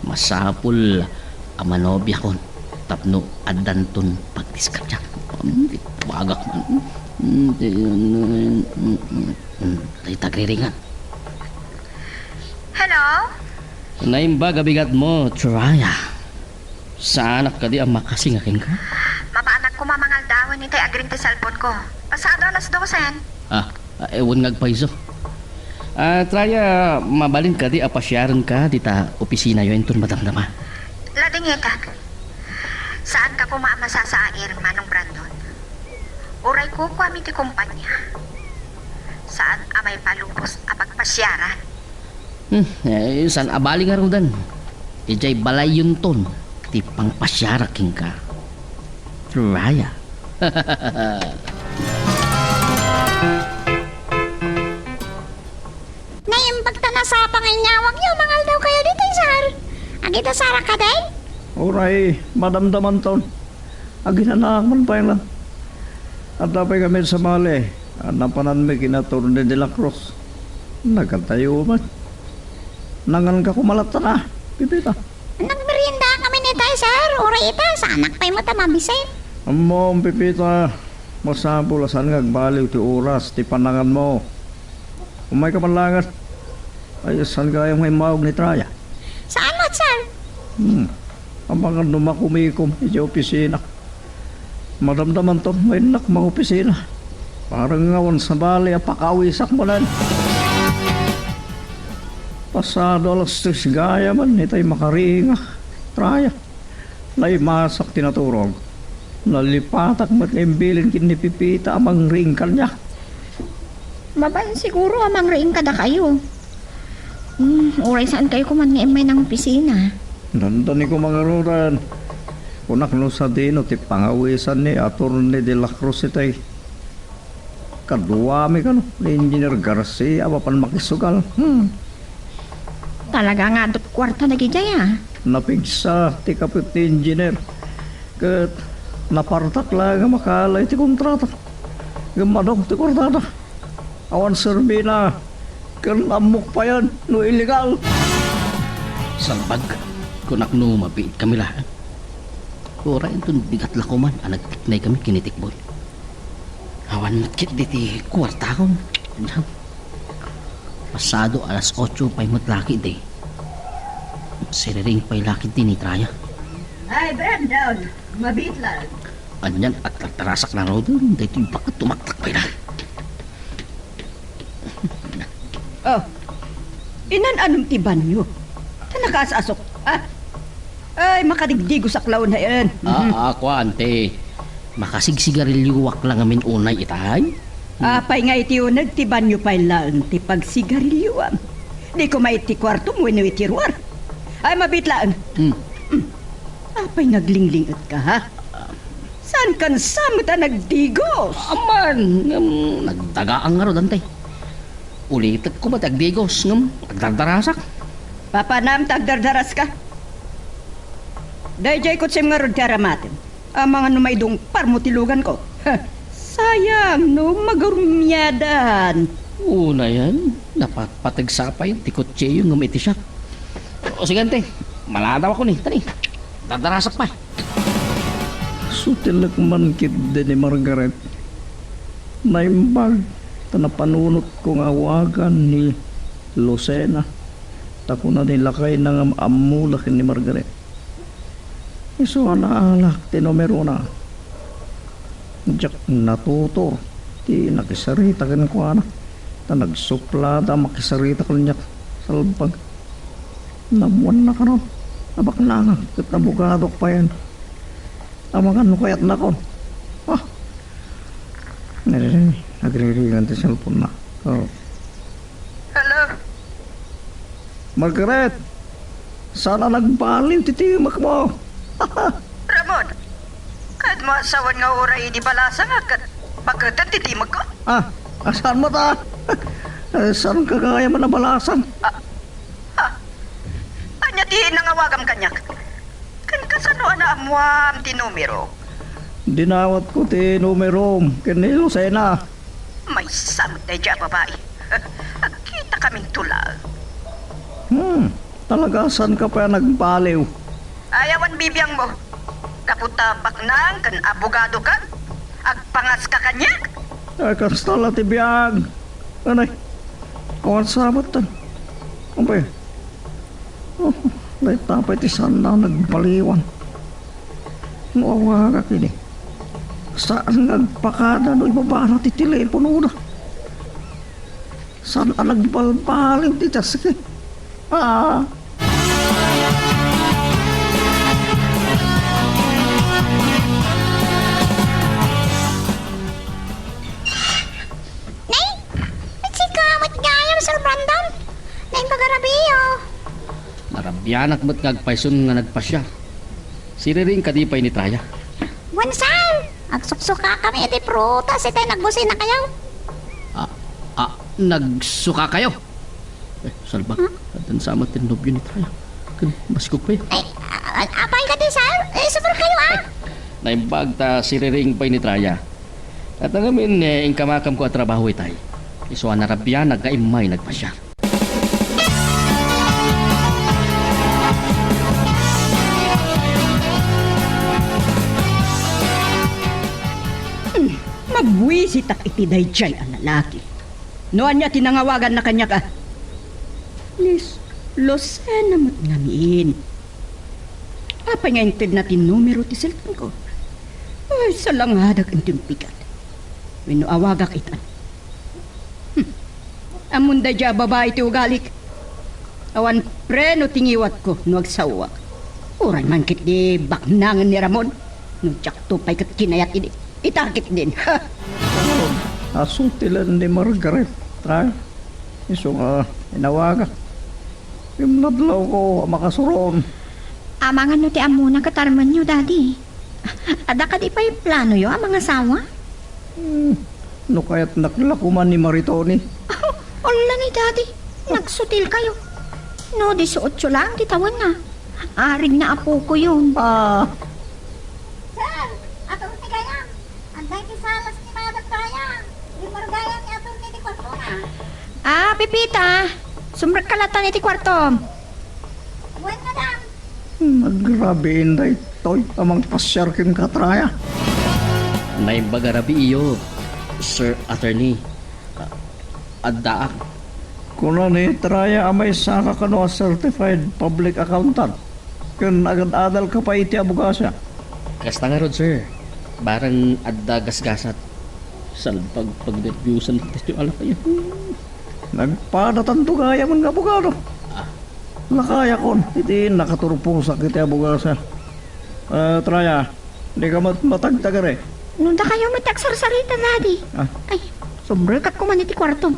Masapul a manobiakon tapno addanton pagdiskarteak. Hmm, awagak man. Hmm, hmm, hmm, hmm. Dayta agriringan. Hello? Naimbag a bigatmo, Traya. Saanak kadi a makasinga kenka? Mapaanak koma mangaldawen itay agring ti cellphone ko. Pasado alas dosen. Ah, ah, wen nga agpayso. Ah, Traya, mabalin kadi a pasiarenka dita opisinayo inton madamdama? Ladingitan. Saanka koma a masasair, Manong Brandon. Uray kukuam iti kumpanya. Saan a maipalubos a pagpasiaran. Hmm, eh, saan a bali ngaruden. Idiay balayyonton ti pangpasiarak kenka. Raya. Naimbag ta nasapa nga inyawagyo, mangaldaw kayo ditoy, sir. Agidasara ka din? Uray, madamdamanton. Aginanaak man pay la. Adda pay kami sa bale, a napananmi ken Attorney de la Cruz. Nagkatayo man. Nangan ka koma latta na, Pepita. Nagmerienda kami ni tay, sir. Uray ita, saanak pay met a mabisin. Ammom, Pepita, masapul a saan nga agbaliw ti oras ti pananganmo. Umayka man laengen. Ay, saan gayam nga immawag ni Traya? Saan met, sir? Hmm. Amangan no makumikom iti opisina. Madamdamanton nga innak mangopisina. Parang nga awan sabali a pakawisak manen. Pasado alas tres gayam man itay makaringa. Traya. Naimasak ti naturog. Nalipatak met nga imbilin ken ni Pepita a mangriing kaniak. Mabalin siguro a mangriing kadakayo. Hmm, uray saan kayo kuman nga immay nang opisina. Dandani ko mangarudan. Kunak no sadino ti pangawisan ni Attorney de la Cruz itay. Kaduami kano ni Engineer Garcia a mapan makisugal. Hmm. Talaga nga adut kuarta dagijay, a? Napigsa ti kapit ni Engineer. Ket napartak la nga makaalay ti kontrata. Ngem adu ti kuartada. Awan serbina. Ken ammok payen no illegal. Salbag, kunak no mabiit kami la. Uray inton bigat la koman a nagtiknay kami ken ni Tikboy. Awan met ketdi ti kuartakon. Pasado alas otso pay met la ketdi. Siriring pay la ketdi ni Traya. Ay, Brandon, mabiit la. Anian a tarasak na raw daytoy baket, tumaktak pay la. Oh, inan-anom ti banyo. Ta nakaas-asok. Ah, ay, makadigdigosak la unayen. Mhm. Ah, ah, kuan, te. Makasigsigarilioak la ngamin unay itay. Apay nga iti uneg ti banyo pay laeng ti pagsigarilioam. Di ko maiti kuartom wenno iti ruar. Ay, mabiit laeng. Hmm. Hmm. Apay nga aglinglinget ka, ha? Saan kan sa met a nagdigos? Aman, ngem nagdagaang ngarud, ante. Ulitek ko met ti agdigos, ngem agdardarasak. Papanam ta agdardaraska? Daydiay kotsem ngarud ti aramatem. Amangan no maidungparmo ti luganko. Sayang no magarummiadan. Unayen, napatpateg sa pay ti kotsiyo ngem iti siak. O, sige, ante. Maladawakon ni, tani. Dardarasak pay. Sutilek man ketdi ni Margaret. Naimbag ta napanunotko nga awagan ni Lucena. Ta kuna ni lakayna nga am-, ammoda ken ni Margaret. Isu a naalak ti numerona. Diak natutor ti nakisarita kenkuana. Ta nagsuplada a makisarita kaniak, salbag. Naammoanna kano a baknangak ket abogadok payen. Amangan no kayatnakon. Ah. Nagriringan ti cellphone-na. Oh. Hello? Margaret, saan a nagbaliw ti timekmo? Ramon, kayatmo a sawen nga uray idi balasangak ket baketen ti timekko? Ah, a, saan met ta? Eh, saan ka gayam a nabalasang? Ah, ah, ania ti nangawagam kaniak? Ken kasano a naammoam ti numero? Dinawatko ti numerom ken ni Lucena. Maysa met daydiay a babai. Agkitakaminto laeng. Hmm, talaga, saanka pay a nagbaliw? Ay, awan bibiangmo. Gapu ta baknang ken abogadoka, agpangaska kaniak? Ay, kasta la ti biag. Anay, awan sabet, tan. Apay? Oh, dayta pay ti saan a nagbaliwan. No awagak idi, saan nga agpakada no ibabana ti teleponoda. Saan a nagbalbaliw ti taski? Ah. Nay, sika met gayam, Sir Brandon. Nay, pagarabiyo. Narabianak met nga agpayson nga nagpasiar. Siriring kadi pay ni Traya? Wen, sir, agsuksukakami iti prutas itay nagbusinakayo. Ah, ah, nagsukakayo? Eh, salbag, hmm? Addan sa met ti nobio ni Traya. Ken, maskog pay. Ay, a-, a-, apay kadi, sir? Eh, sumurkayo, ah. Naimbag ta siriring pay ni Traya. Ket ngamin, eh, inkamakam ko a trabaho itay. Isu a narabianak nga immay nagpasiar. Hmm, mabuisitak iti daydiay a lalaki. No ania ti nangawaganna kaniak, a? Ni Lucena met ngamin. Apay nga intedna ti numero ti cellphone ko? Ay, salangadak inton pigat. Wenno awagak itan. Hmm. Ammon daydiay a babai ti ugalik. Awan preno ti ngiwatko no agsaoak. Uray man ketdi baknangen ni Ramon. Diakto pay ket kinayat idi. Ita ketdin. Asu ti len ni Margaret, Tray. Isu nga inawagak. Imnadlawko a makasuron. Amangan no ti ammona ket armenyo, Daddy. Adda kadi pay planoyo a mangasawa? Hmm, no kayatnak la koma ni Maritoni. Ala ni Daddy, nagsutilkayo. No, dieciocho lang ti tawenna. Arig na apokoyon. Ah. Sir, Attorney Gayam, adda iti salas ni Madam Tray. Rimurgayan ni Attorney ti kuartona. Ah, Pepita, sumrekka latta iti kuartom. Wen, madam. Hmm, agrabiin daytoy a mangpasiar kenka, Tray. Naimbag a rabiiyo, Sir Attorney. Ah, addaak. Kuna ni Tray a maysaka kano a certified public accountant ken agad-adalka pay iti abogasia. Kasta ngarud, sir. Bareng adda gasgasat. Salpagpagnerbiusan ti alak aya. Nagpadatanto gayam nga abogado. Ah. Lakayakon iti nakaturposak iti abogasia. Ah, Tray, dika met matagtagari. No dakayo met ti agsarsarita, Daddy. Ah. Ay, sumrekak koma iti kuarto.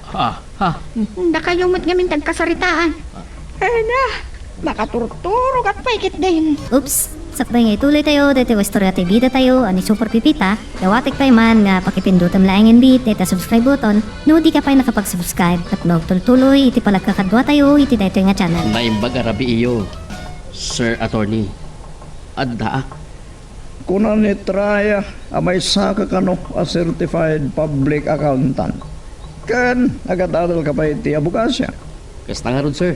Ha, ha. Dakayo met ngamin ti agkasaritaan. Ah. Ay na, makaturturogak pay ketdin. Oops, sakbay nga itulitayo daytoy nga istorya ti bidatayo a ni Super Pepita, dawatek pay man nga pakipindutem laeng inbit dayta subscribe button no dika pay nakapag-subscribe ket no agtultuloy iti panagkakaduatayo iti daytoy nga channel. Naimbag a rabiiyo, Sir Attorney. Addaak. Kuna ni Tray a maysaka kano a certified public accountant ken agad-adalka pay iti abogasia. Kasta ngarud, sir.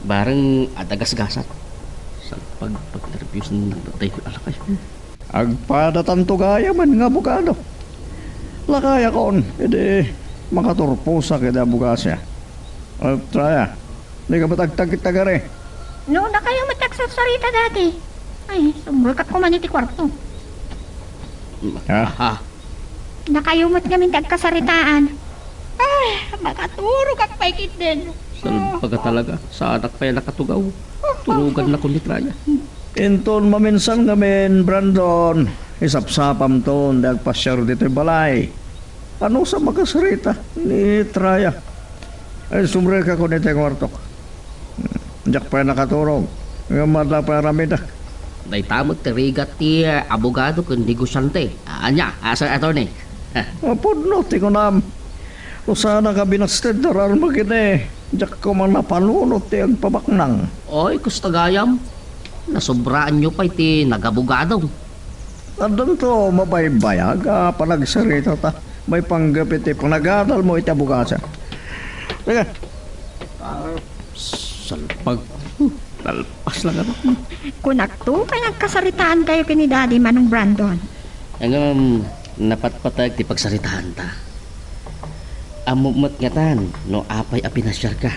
Bareng adda gasgasat. Salpagpagnerbiusan daytoy alak aya. Agpadatanto gayam nga abogado. Lakayakon idi makaturposak iti abogasia. Ah, Tray, dika met agtagtagari. No dakayo met ti agsarsarita, Daddy. Ay, sumrekak koma iti kuarto. Ah. Ah. Dakayo met ngamin ti agkasaritaan. Ay, makaturogak pay ketdin. Salbaga talaga, saanak pay a nakatugaw. Turogannakon ni Tray. Inton maminsan ngamin, Brandon, isapsapamton ti agpasiar ditoy balay. Anus a makasarita ni Tray. Ay, sumrekakon iti kuartok. Diak pay nakaturog. Ngem adda pay aramidak. Dayta met ti rigat ti, eh, abogado ken negosiante. Ah, ania, ah, Sir Attorney? Ah, pudno ti kunam. Usanaka binasted, Armagine. Diak koma napanunot ti agpabaknang. Oy, kasta gayam. Nasobraanyo pay ti nagabogado. Addanto mabaybayag a panagsaritata maipanggep iti panagadalmo iti abogasia. Sige. Ah, salpag. Huh, nalpas lang ako. Kunakto pay nagkasaritaankayo ken ni Daddy, Manong Brandon. Ngem, napatpateg ti pagsaritaanta. Ammom met ngatan no apay a pinasiarka.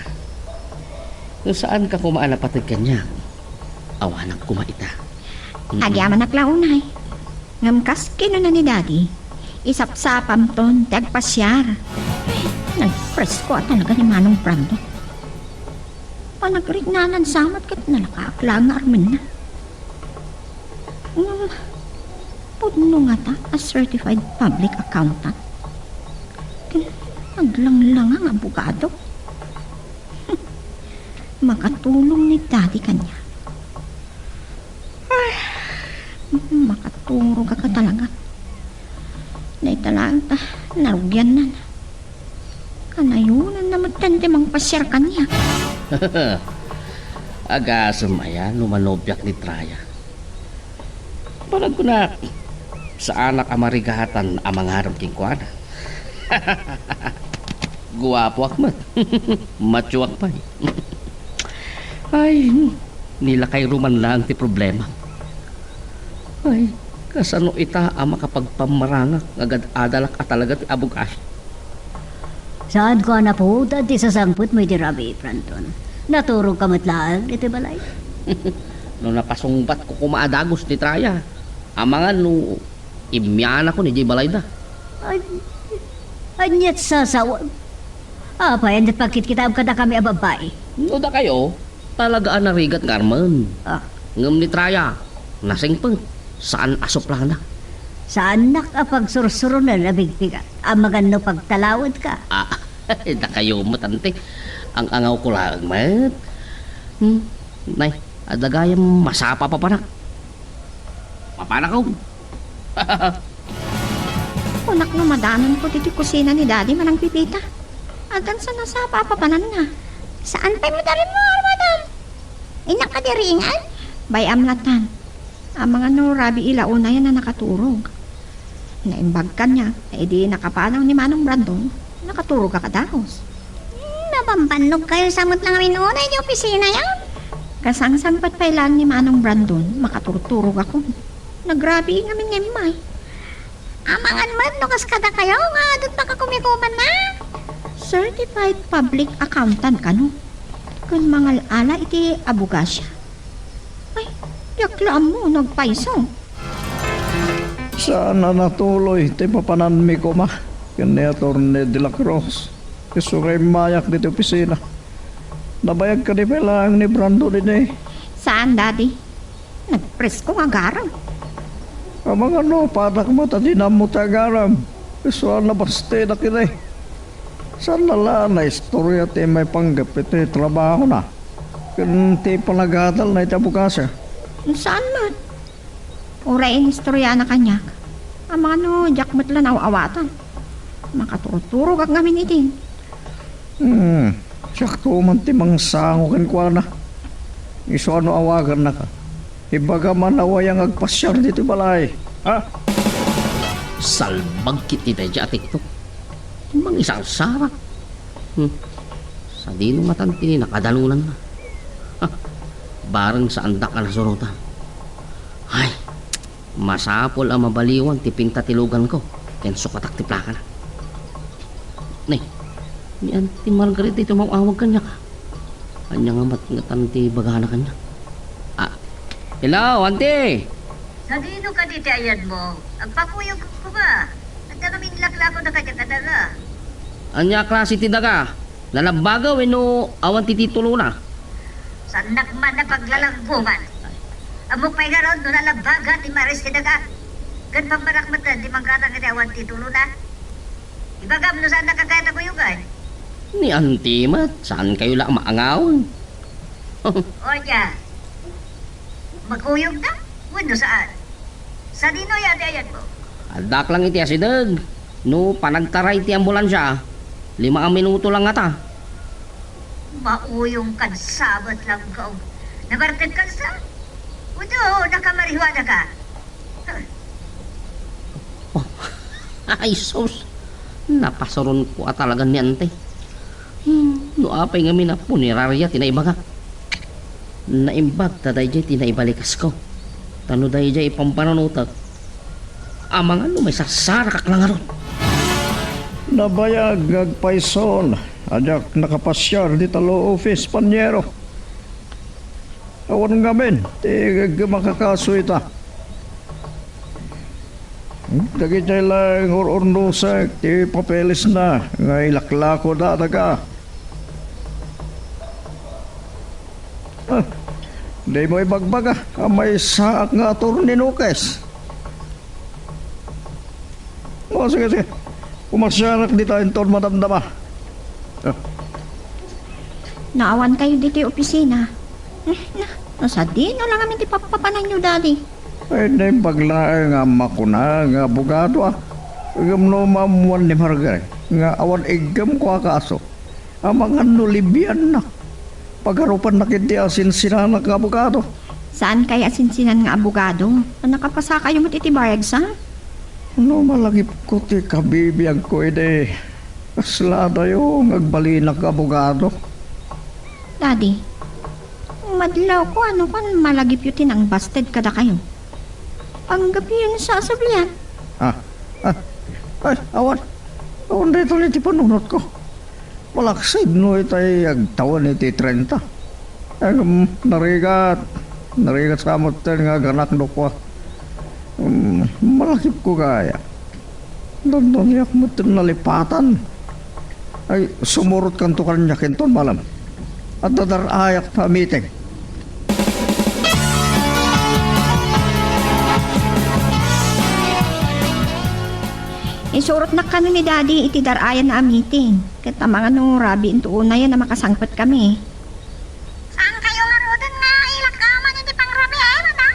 No saanka koma a napateg kaniak, awanak koma ita. Mm-mm. Agyamanak la unay. Ngem kas kinuna ni Daddy, isapsapamton ti agpasiar. Ay, nagpresko a talaga ni Manong Brandon. Panagriknanan sa met ket nalakaak laeng nga armenna. Ngem, pudno ngata a certified public accountant? Ken aglanglanga nga abogado? Makatulong ni Daddy kaniak. Ay, makaturogak talaga. Dayta laeng ta, narugiannan. Kanayonanna metten ti mangpasiar kaniak. Agasem aya no manobiak ni Tray? Panagkunak, saanak a marigatan a mangarem kenkuana. Guapoak met. Machoak pay. Ay, ni lakayro man laeng ti problema. Ay, kasano ita a makapagpammarangak nga agad-adalak a talaga ti abogado? Saanko a napuotan ti sasangpetmo iti rabii, Brandon. Naturogka met laeng iti balay. No napasungbatko koma a dagus ni Tray, amangan no immianakon idiay balayda. Ay, ania't sasawag? Apay, ania't pagkitkitaem kadakami a babbai? No dakayo, talaga a narigat nga armen. Ah. Ngem ni Tray, nasingpet. Saan a suplana? Saannak a pagsursuronen a bigpigat. Amangan no pagtalawedka. Ah, dakayo met, ante. Ang angawko laeng met. Hmm, nay, adda gayam masapa papanak. Papanakon. Kunak no madanonko ditoy kusina ni Daddy manang pipita. Addan sa nasapa a papananna. Saan pay met a rimmuar, madam? Innak kadi ringan? Bay-am latan. Amangan no rabii la unayan a nakaturog. Naimbag kaniak, ta idi nakapanaw ni Manong Brandon, nakaturog a kadaus. Hmm, nabambannogkayo sa met la ngamin unay di opisinayo? Kasangsangpet pay laeng ni Manong Brandon, makaturturogakon. Nagrabii ngamin nga immay. Amangan met no kas kadakayo nga adun pakakumikumanna. Certified public accountant kano. Ken mangal-ala iti abogasia. Ay, diak la ammo no agpayso. Saan a natuloy ti papananmi koma ken ni Attorney de la Cruz. Isu nga immayak ditoy opisina. Nabayag kadi pay laeng ni Brandon idi? Saan, Daddy. Nagpresko nga agaram. Amangan no, padak met a dinammo ti agaram. Isu a nabastedak idi. Saan na la a naistoria ti maipanggep iti trabahona ken ti panagadalna iti abogasia? Saan met. Uray inistoriana kaniak. Amangan no, diak met la naaw-awatan. Makaturturogak ngamin idin. Hmm, siakto man ti mangsango kenkuana. Isu a no awagannaka, ibagam a nawayan nga agpasiar ditoy balay. Ha? Salbag ketdi daydiay a tiktok. Mangisarsarak. Hmm. Sadino ngatan ti nakadalunanna? Ha? Bareng saandak a nasurotan. Ay, masapul a mabaliwan ti pinta ti luganko ken sukatak ti plakana. Nay, ni Auntie Margaret daytoy maawag kaniak. Ania nga met ngatan ti ibagana kaniak? Ah, hello, Auntie! Sadino kadi ti ayanmo? Agpakuyogko ba? Adda ngamin laklako na kaniak a daga. Ania a klase ti daga? Nalabbaga wenno awan ti titulona? Saannak man a paglalangguman. Ammok pay ngarud no nalabbaga ti maris ti daga. Ken pammanak met ti manggatang iti awan titulona. Ibagam no saannak a kayat a kuyogan. Ni Auntie met, saankayo la a maangawen. O ania? Makuyogda wenno saan? Sadino aya ti ayanmo? Addak lang iti asideg no panagtaray ti ambulansia. Lima a minuto lang ngata. Mauyongkan sa met, Langgaw. Nabartekkan sa? Wenno nakamarihuanaka? Huh. Oh. Ay, sus! Napasuronko a talaga ni Auntie. Hmm, no apay ngamin a puneraria ti naibagak. Naimbag ta daydiay ti naibalikas ko. Ta no daydiay ipampanunotko, amangan no maisarsarakak la ngarud. Nabayag nga agpayson a diak nakapasiar dita law office, paniero. Awan ngamin ti makakaso ita. Dagiti la nga ur-urnosek ti papelesna nga ilaklakoda daga. Ah, dimo ibagbaga a maysaak nga attorney, Nukes. O, sige, sige. Pumasiarak dita inton madamdama. Ah. Naawankayo ditoy opisina. Hmm, na, no sadino lang amin ti pappapananyo, Daddy. Ay, naimbag laeng nga makuna nga abogado, ah. Ngem no maammuan ni Margaret nga awan iggemko a kaso, amangan no libiannak. Pagarupannak iti asinsinan nga abogado. Saan kay asinsinan nga abogado? Nakapasakayo met iti barracks, a? No malagipko ti kabibiagko idi, kasla adayo nga agbalinak nga abogado. Daddy, madlawko, ano kon malagipyo ti nangbasted kadakayo? Panggepyo no sasablian. Ah, ah, ay, awan. Awan daytoy iti panunotko. Malaksid no itay agtawen iti trenta. Ngem narigat, narigat sa metten nga aganak no kua. Mm, malakipko gaya. Dandaniak metten nalipatan. Ay, sumurotkanto kaniak inton malem. Adda dar-ayak ta meeting. Surotnak kano ni Daddy iti dar-ayanna a meeting. Ket amangan no rabii unay a makasangpetkami. Saankayo ngaruden nga ilagawman iti pangrabii, madam?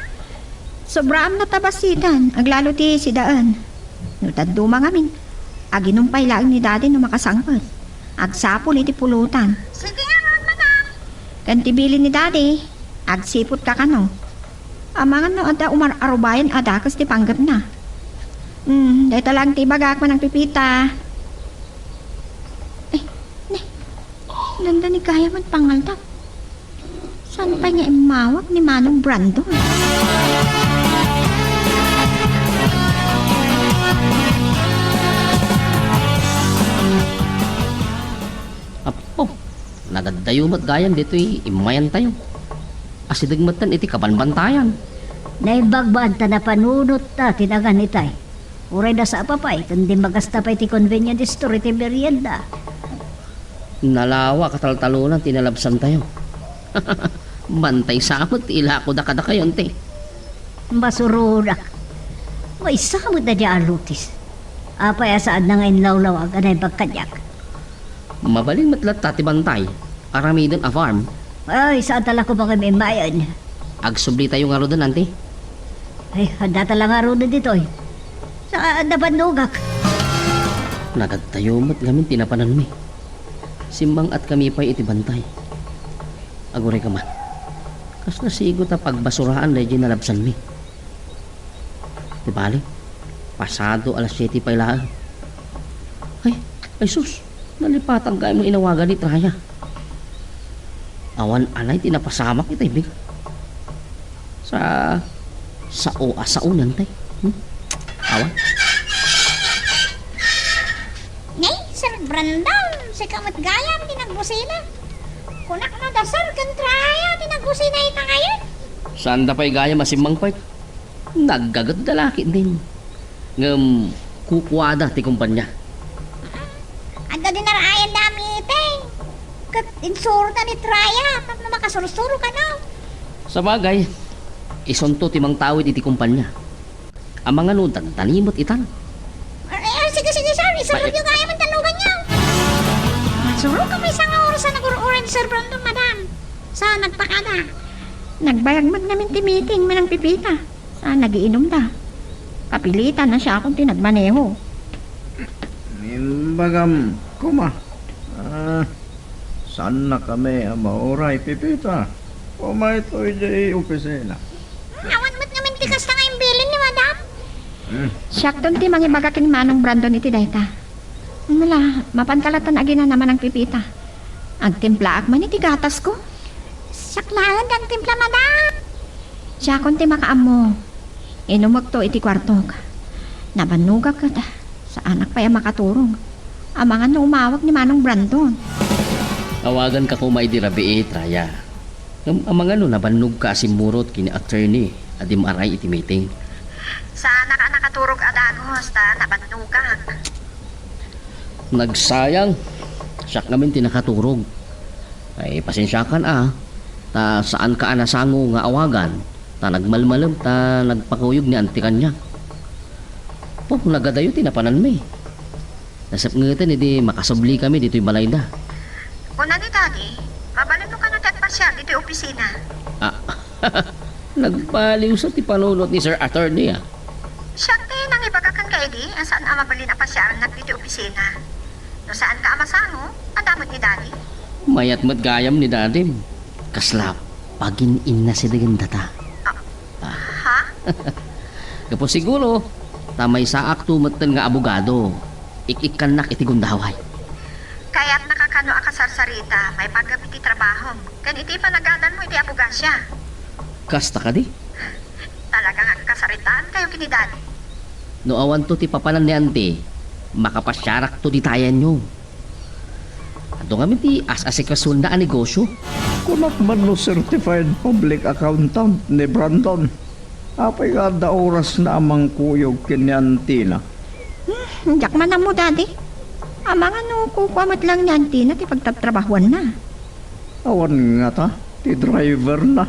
Sobraam no ta bassit, aglalo ti sidaen. No dadduma ngamin, aginum pay laeng ni Daddy no makasangpet. Agsapul iti pulutan. Sige ngarud, madam. Ken ti bilin ni Daddy, agsiputka kano. Amangan no adda umar-arubayan a dakes ti panggepna. Hmm, dayta laeng ti ibagak, Manang Pepita. Eh, ne, nanda ni gayam met pangaldaw. Saan pay nga immawag ni Manong Brandon? Apo, nagaddayo met gayam ditoy immayantayo. Asideg metten iti kabanbantayan. Naimbag man ta napanunotta ti nangan itay. Uray da sa apapay, ken di magasta pay ti convenience store iti merienda. Nalawa kataltalonan ti nalabsantayo. Bantay sa met ti ilakoda kadakayo, ante. Masuronak. Maysa met da di alutis. Apay a saanna nga inlawlawag a naimbag kaniak? Mabalin met latta ti bantay. Aramiden a farm. Ay, saan ta la koma nga immayan? Agsublitayo ngaruden, ante. Ay, adda ta la ngaruden ditoy. Sa, nabannogak. Nagaddayo met ngamin ti napananmi. Simmang-atkami pay iti bantay. Aguray ka man. Kasla sigo ta pagbasuraan daydiay nalabsanmi. Di bale, pasado alas siete pay laeng. Ay, ay sus, nalipatan gayam nga inawagan ni Traya. Awan anay ti napasamak iti bing. Sa, sao a sao niyan, tay. Hmm? Awan. Nay, Sir Brandon, sika met gayam ti nagbusina. Kunak no da Sir ken Traya ti nagbusina ita ngayon. Saan da pay gayam a simmangpet? Naggaget da la ketdin. Ngem kukuada ti kumpanya. Adda di narayan da a meeting. Ket insurota ni Traya tapno makasursuro kano. Sabagay, isunto ti mangtawid iti kumpanya. Amangan no dandani met itan. Ay, ay, sige, sige, sir. Isurotyo gayam ti talloganyo. Surok kami sa nga oras a nagur-uray, Sir Brandon, madam. Sa nagpakada. Nagbayag met ngamin ti meeting, Manang Pepita. Sa nagiinumda. Kapilitan a siakon ti nagmaneho. Imbagam, koma. Ah, saannakami a mauray, Pepita. Koma itoy idiay opisina. Awan met ngamin ti kasta nga imbilin ni madam. Hmm. Siakton ti mangibaga ken Manong Brandon iti dayta. Ala, mapanka latta aginana, Manang Pepita. Agtimplaak man iti gatasko. Siak laeng ti agtimpla, madam. Siakon ti makaammo. Inumekto iti kuartok. Nabannogak ket saanak pay a makaturog. Amangan no umawag ni Manong Brandon. Awaganka koma idi rabii, Traya. Ngem amangan no nabannogka a simmurot ken ni attorney a dimmaray iti meeting. Saanak a nakaturog a dagus ta nabannogak. Nagsayang. Siak ngamin ti nakaturog. Ay, pasensiakan a, ta saanka a nasango nga awagan, ta nagmalmalem ta nagpakuyog ni anti kaniak. Oh, nagadayo ti napananmi. Nasapngeten idi makasublikami ditoy balayda. Kuna ni Daddy, mabalinmo kano ti agpasiar ditoy opisina? Ah, nagbaliw sa ti panunot ni Sir Attorney, ah. Siak ti nangibaga kenka idi a saan a mabalin a pasiarannak ditoy opisina. No saanka a masango, adda met ni Daddy. Mayat met gayam ni Dadim. Kasla pagin-innasidegen data. Ah. Ah. Ha? Gapu siguro, ta maysaakto metten nga abogado, ik-ikkannak iti gundaway. Kayatnaka kano a kasarsarita, maipanggep iti trabahom, ken iti panagadanmo iti abogasia. Kasta kadi? Talaga nga agkasaritaankayo ken ni Daddy. No awanto ti papanan ni Auntie, makapasiarakto ditayenyo. Adu ngamin ti as-asikasuenna a negosio. Kunak man no certified public accountant ni Brandon. Apay nga adda orasna a mangkuyog ken ni Auntie-na? Hmm, diak man ammo, Daddy. Amangan no kukua met laeng ni Auntie-na ti pagtatrabahuanna. Awan ngata ti driver-na.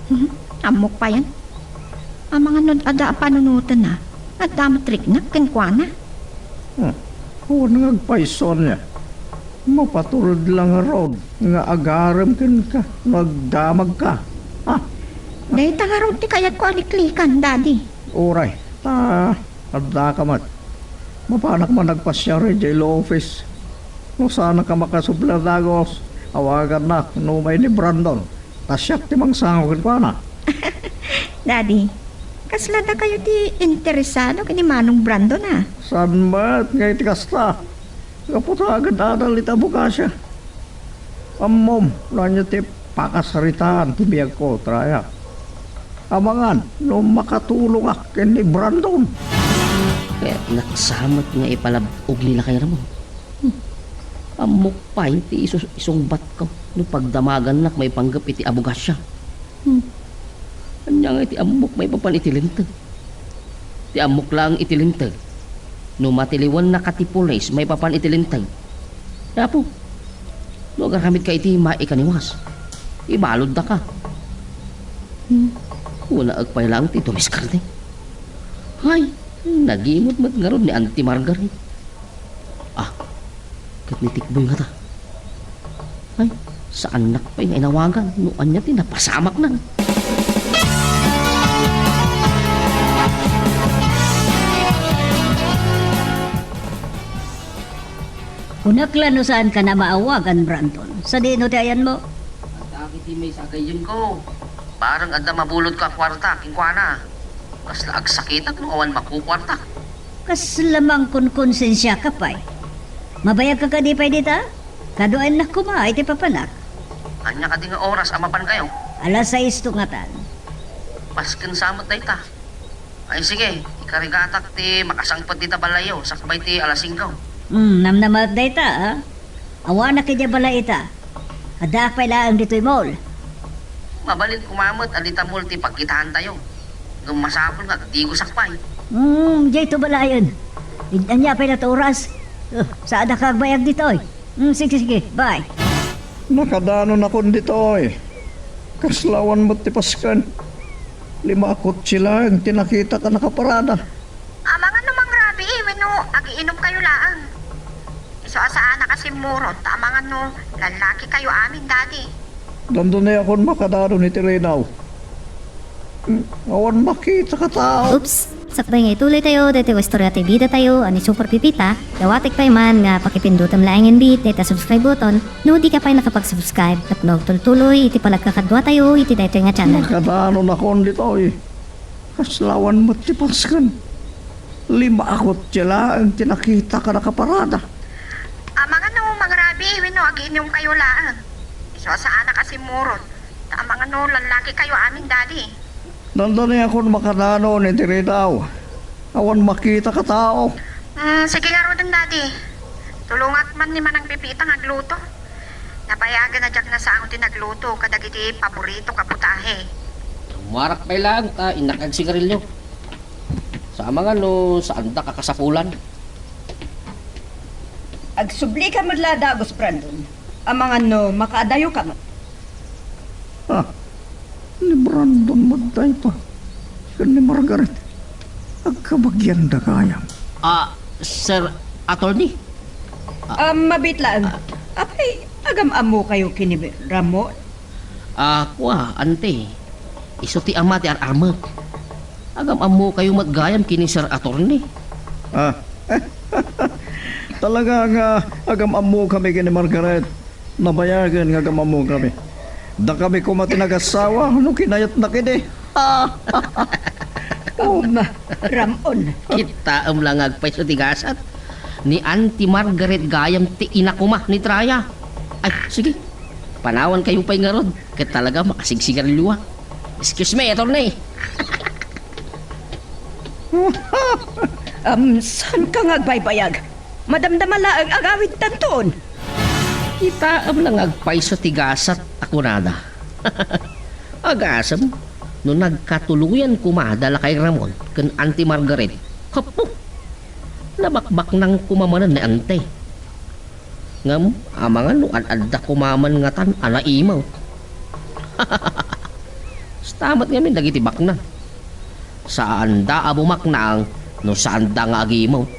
Hmm, ammok payen. Amangan no adda a panunotenna, adda met riknak kenkuana. Hmm. Awan nga agpayso ania. Mapatulod la ngarud nga agarem kenka no agdamagka. Ha? Dayta ngarud ti kayatko a liklikan, Daddy. Uray, ta addaka met. Mapanak man agpasiar idiay law office. No saanka makasubli a dagus, awagannak no umay ni Brandon. Ta siak ti mangsango kenkuana. Daddy, kasla dakayo ti interesado ken ni Manong Brandon, a? Saan met nga iti kasta? Gapu ta agad-adal iti abokasia. Ammom, no ania ti pakasaritaan ti biagko, Traya. Amangan no makatulongak ken ni Brandon. Kayatnak sa met nga ipalab-og ni Lakay Ramon. Hmm. Ammok pay ti isu-, isungbatko no pagdamagannak maipanggep iti abokasia. Hmm. Ania nga iti ammok maipapan iti linteg? Ti ammok laeng iti linteg, no matiliwannaka ti pulis maipapan iti linteg. Apo, no agaramidka iti maikaniwas, ibaluddaka. Hmm. Kunak pay laeng ti dumiskarte. Hay, nagimot met ngarud ni Auntie Margaret. Ah, ket ni Tikboy ngata? Ay, saannak pay nga inawagan no ania ti napasamakna. Kunak la no saanka na maawagan, Brandon. Sadino ti ayanmo? Adda iti maysa a gayyemko. Bareng adda mabulodko a kuarta kenkuana. Kasla agsakitak no awan makukuarta. Kasla mangkonkonsensiaka pay. Mabayagka kadi pay dita? Kaduaennak koma iti papanak. Ania kadi nga oras a mapankayo? Alas sais to ngatan. Pasken sa met dayta. Ay, sige, ikarigatak ti makasangpet dita balayyo sakbay ti alas singko. Hmm, namnamaek dayta, a. Awanak idiay balay ita. Addaak pay laeng ditoy mall. Mabalin koma met a dita mall ti pagkitaantayo. Ngem masapul nga agdigosak pay. Hmm, diay to balayen. Id-, ania pay dayta oras? Uh, saanka agbayag ditoy. Hmm, sige, sige. Bye. Nakadanonakon ditoy. Kasla awan met ti pasken. Lima a kotse laeng ti nakitak a nakaparada. Amangan no mangrabii wenno agiinumkayo laeng. Isu a saanak a simmurot ta amangan no lallakikayo amin, Daddy. Dandaniakon makadanon iti Rinao. Hmm, awan makitak a tao. Oops! Sakbay nga ituloytayo daytoy nga istorya ti bidatayo a ni Super Pipita, dawatek pay man nga pakipindutem laengen met dayta subscribe button no dika pay nakapag-subscribe ket no agtultuloy iti panagkakaduatayo iti daytoy nga channel. Nakadanonakon ditoy. Kasla awan met ti pasken. Lima a kotse laeng ti nakitak a nakaparada. Amangan no mangrabii wenno agiinumkayo laeng. Isu a saanak a simmurot. Ta amangan no lallakikayo amin, Daddy. Dandaniakon makadanon iti Rinao. Awan makitak a tao. Hmm, sige ngaruden, Daddy. Tulongak man ni Manang Pipita nga agluto. Nabayagen a diak nasango ti nagluto kadagiti paboritok a putahe. Ummuarak pay laeng ta innak agsigarilio. Sa amangan no saandak a kasapulan. Agsublika met la a dagus, Brandon. Amangan no makaadayoka met. Ah, ni Brandon met dayta. Ken ni Margaret. Agkabagianda gayam. Ah, Sir Attorney? Ah, mabiit laeng. Apay, agam-ammokayo ken ni Ramon? Ah, kua, ante. Isu ti ama ti ar-armek. Agam-ammokayo met gayam ken ni Sir Attorney. Ah, talaga nga agam-ammokami ken ni Margaret. Nabayagen nga agam-ammokami. Dakami koma ti nagassawa no kinayatna ketdi. Um, Ramon. Kitaem la nga agpayso ti gasat. Ni Auntie Margaret gayam ti ina koma ni Traya. Ay, sige. Panawankayo pay ngarud. Ket talaga makasigsigarilioak. Excuse me, attorney. Um, saanka nga agbaybayag? Madamdama laeng agawidtanton. Kitaem la nga agpayso ti gasat a kunada. Agasem, no nagkatuloyan koma da Lakay Ramon ken Auntie Margaret, heppo! Nabakbaknang koma manen ni Auntie. Ngem amangan no ad-adda koma man ngatan a naimut. Kasta met ngamin dagiti baknang. Saanda a bumaknang no saanda nga agimut.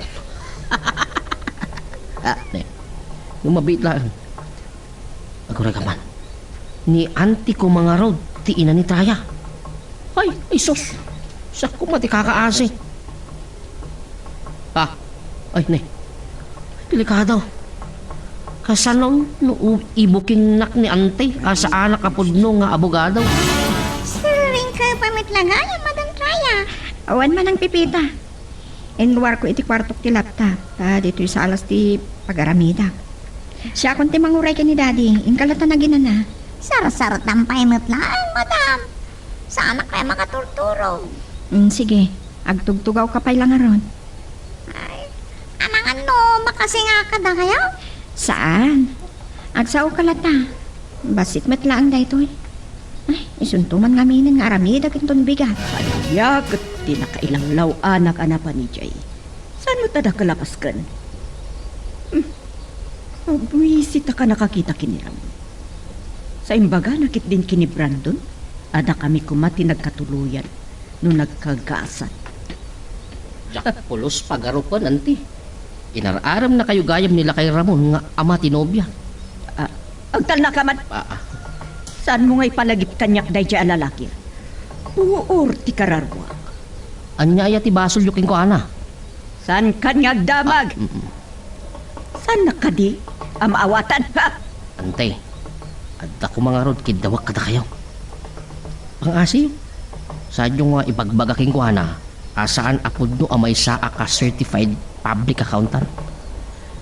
Ah, ne. Yung mabiit lang. Aguray ka man. Ni Auntie ko mangarod ti ina ni Traya. Ay, ay sus. Siya ko mati kakaasi. Ah, ay, ne. Delikado. Kasano no u-, ibukingnak ni Auntie a saanak a pudno nga abogado? Siring ka pa met la gayam, Madam Traya. Awan man ang pipita. Inruarko iti kuartok ti laptop, ta ditoy sa alas ti pagaramidak. Siakon ti manguray ken ni Daddy, inka la ta naginana. Sarsartam pay met laeng, madam. Saanak pay makaturturog. Mm, sige, agtugtugawka pay la ngarud. Ay, amangan no makasingaka dakayo? Saan? Agsaoka la ta. Bassit met laeng daytoy. Ay, isunto man ngaminen nga aramidak inton bigat. Ania ket ti nakailanglaw-anak a napan idiay? Saan met a dakkel a pasken? Hmm. Mabuisit a ka nakakita ken ni Ramon. Sa imbagana ketdin ken ni Brandon, adda kami koma ti nagkatuloyan no nagkagasat. Diak pulos pagarupen, Auntie. Inar-arem na kayo gayam ni lakay Ramon nga ama ti nobia. Ah, agtalna ka man. Ah, ah. Saan mo nga ipalagip kaniak daydiay a lalaki? Puor ti kararuak. Ania aya ti basolyo kenkuana? Saan kan nga agdamag? Ah, mm, mm. Saan na kadi a maawatan, ha? Auntie, adda koma ngarud kiddawak kadakayo. Pangasiyo, saanyo nga ibagbaga kenkuana a saan a pudno a maysaak a certified public accountant?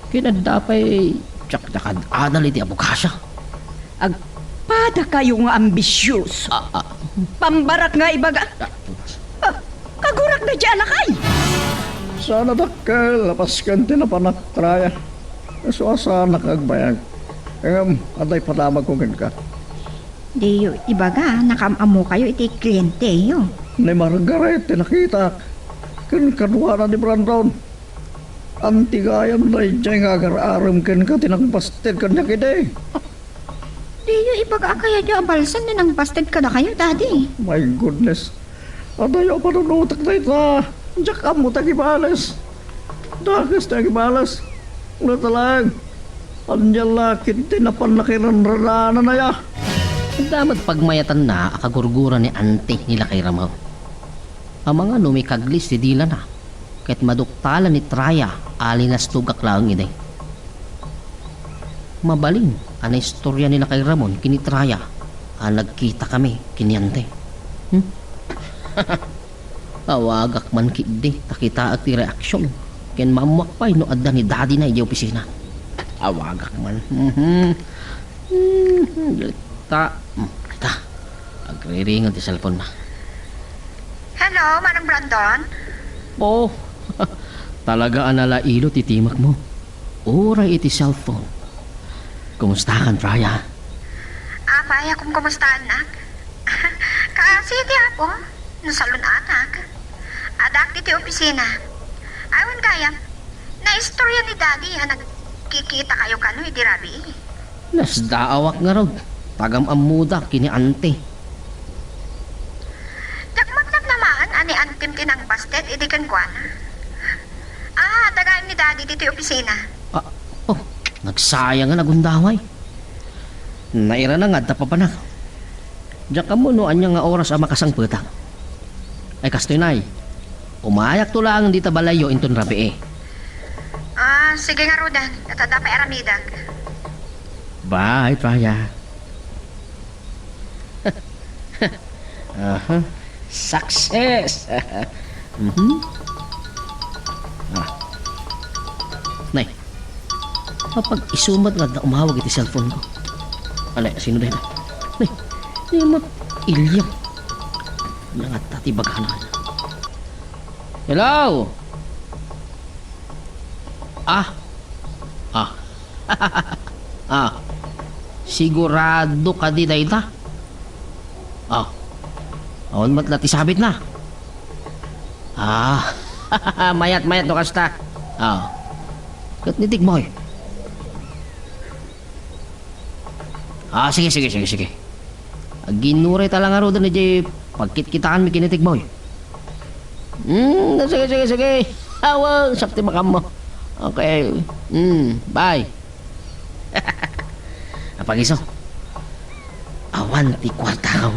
Ken adda pay diak nakad-adal iti abogasa. Agpada kayo nga ambisius. Ah, ah. Pambarak nga ibaga. Ah. Ah, kagurak na di alakay. Saan a dakkel a pasken ti napanak, Traya. Isu a saanak nga agbayag. Ngem, adda ipadamagko kenka. Diyo ibaga, nakaam-ammo kayo iti klienteyo. Ni Margaret ti nakitak. Ken kaduana ni Brandon. Anti gayam daydiay nga agar-arem kenka ti nangbasted kaniak idi. Diyo ibaga a kayatyo a balsen ni nangbasted kadakayo, Daddy. My goodness. Adayo a panunotek dayta. Diak ammo ti agibales. Dakes ti agibales. Natalag. Ania la ket ti napan nakiranradananaya? Adda met pagmayatanna a kagurgura ni Auntie ni lakay Ramon. Amangan no mikaglis ti dilana, ket maduktalan ni Traya a linastugak laeng idi. Mabalin a naistorya ni lakay Ramon ken ni Traya a nagkitakami ken ni Auntie. Hmm? Awagak man ketdi ta kitaek ti reaksion ken maammoak pay no adda ni Daddy-na idiay opisina. Awagak man. Mhm. Mhm. Ta, hmm, ta. Agriringel ti cellphone-na. Hello, Manong Brandon? Oh, talaga a nalailo ti timekmo. Uray iti cellphone. Kumustakan, Traya? Apay a kumkumustaannak? Kaasi ti Apo, nasalun-atak. Addaak ditoy opisina. Awan gayam, naistorya ni Daddy a nagkikitakayo kano idi rabii. Nasdaawak ngarud, ta agam-ammoda ken ni Auntie. Diak met namnamaen a ni Auntie-m ti nangbasted idi kenkuana. Ah, adda gayam ni Daddy ditoy opisina. Ah, oh, nagsayang a nagundaway. Nairana nga adda papanak. Diak ammo no ania nga oras a makasangpetak. Ay, kastoy, Nay. Umayakto laeng dita balayyo inton rabii. Ah, sige ngaruden. Ket adda pay aramidak. Bye, Traya. Aha. Success! Mhm. Ah. Nay, mapag-isu met nga adda umawag iti cellphone ko. Anay, sino dayta? Nay, ni Mat Ilya. Nangatta ti bagana. Hello? Ah. Ah. Ah. Sigurado kadi dayta? Ah. Awan met la ti sabitna. Ah. Mayat-mayat no kasta. Ah. Ket ni Tigmoy. Ah, sige, sige, sige, sige. Aginuray ta la ngaruden idiay pagkitkitaanmi ken ni Tigmoy. Hmm, sige, sige, sige. Awa, sakti makammo. Okay. Hmm, bye. Apagiso. Awan ti kuartakaw.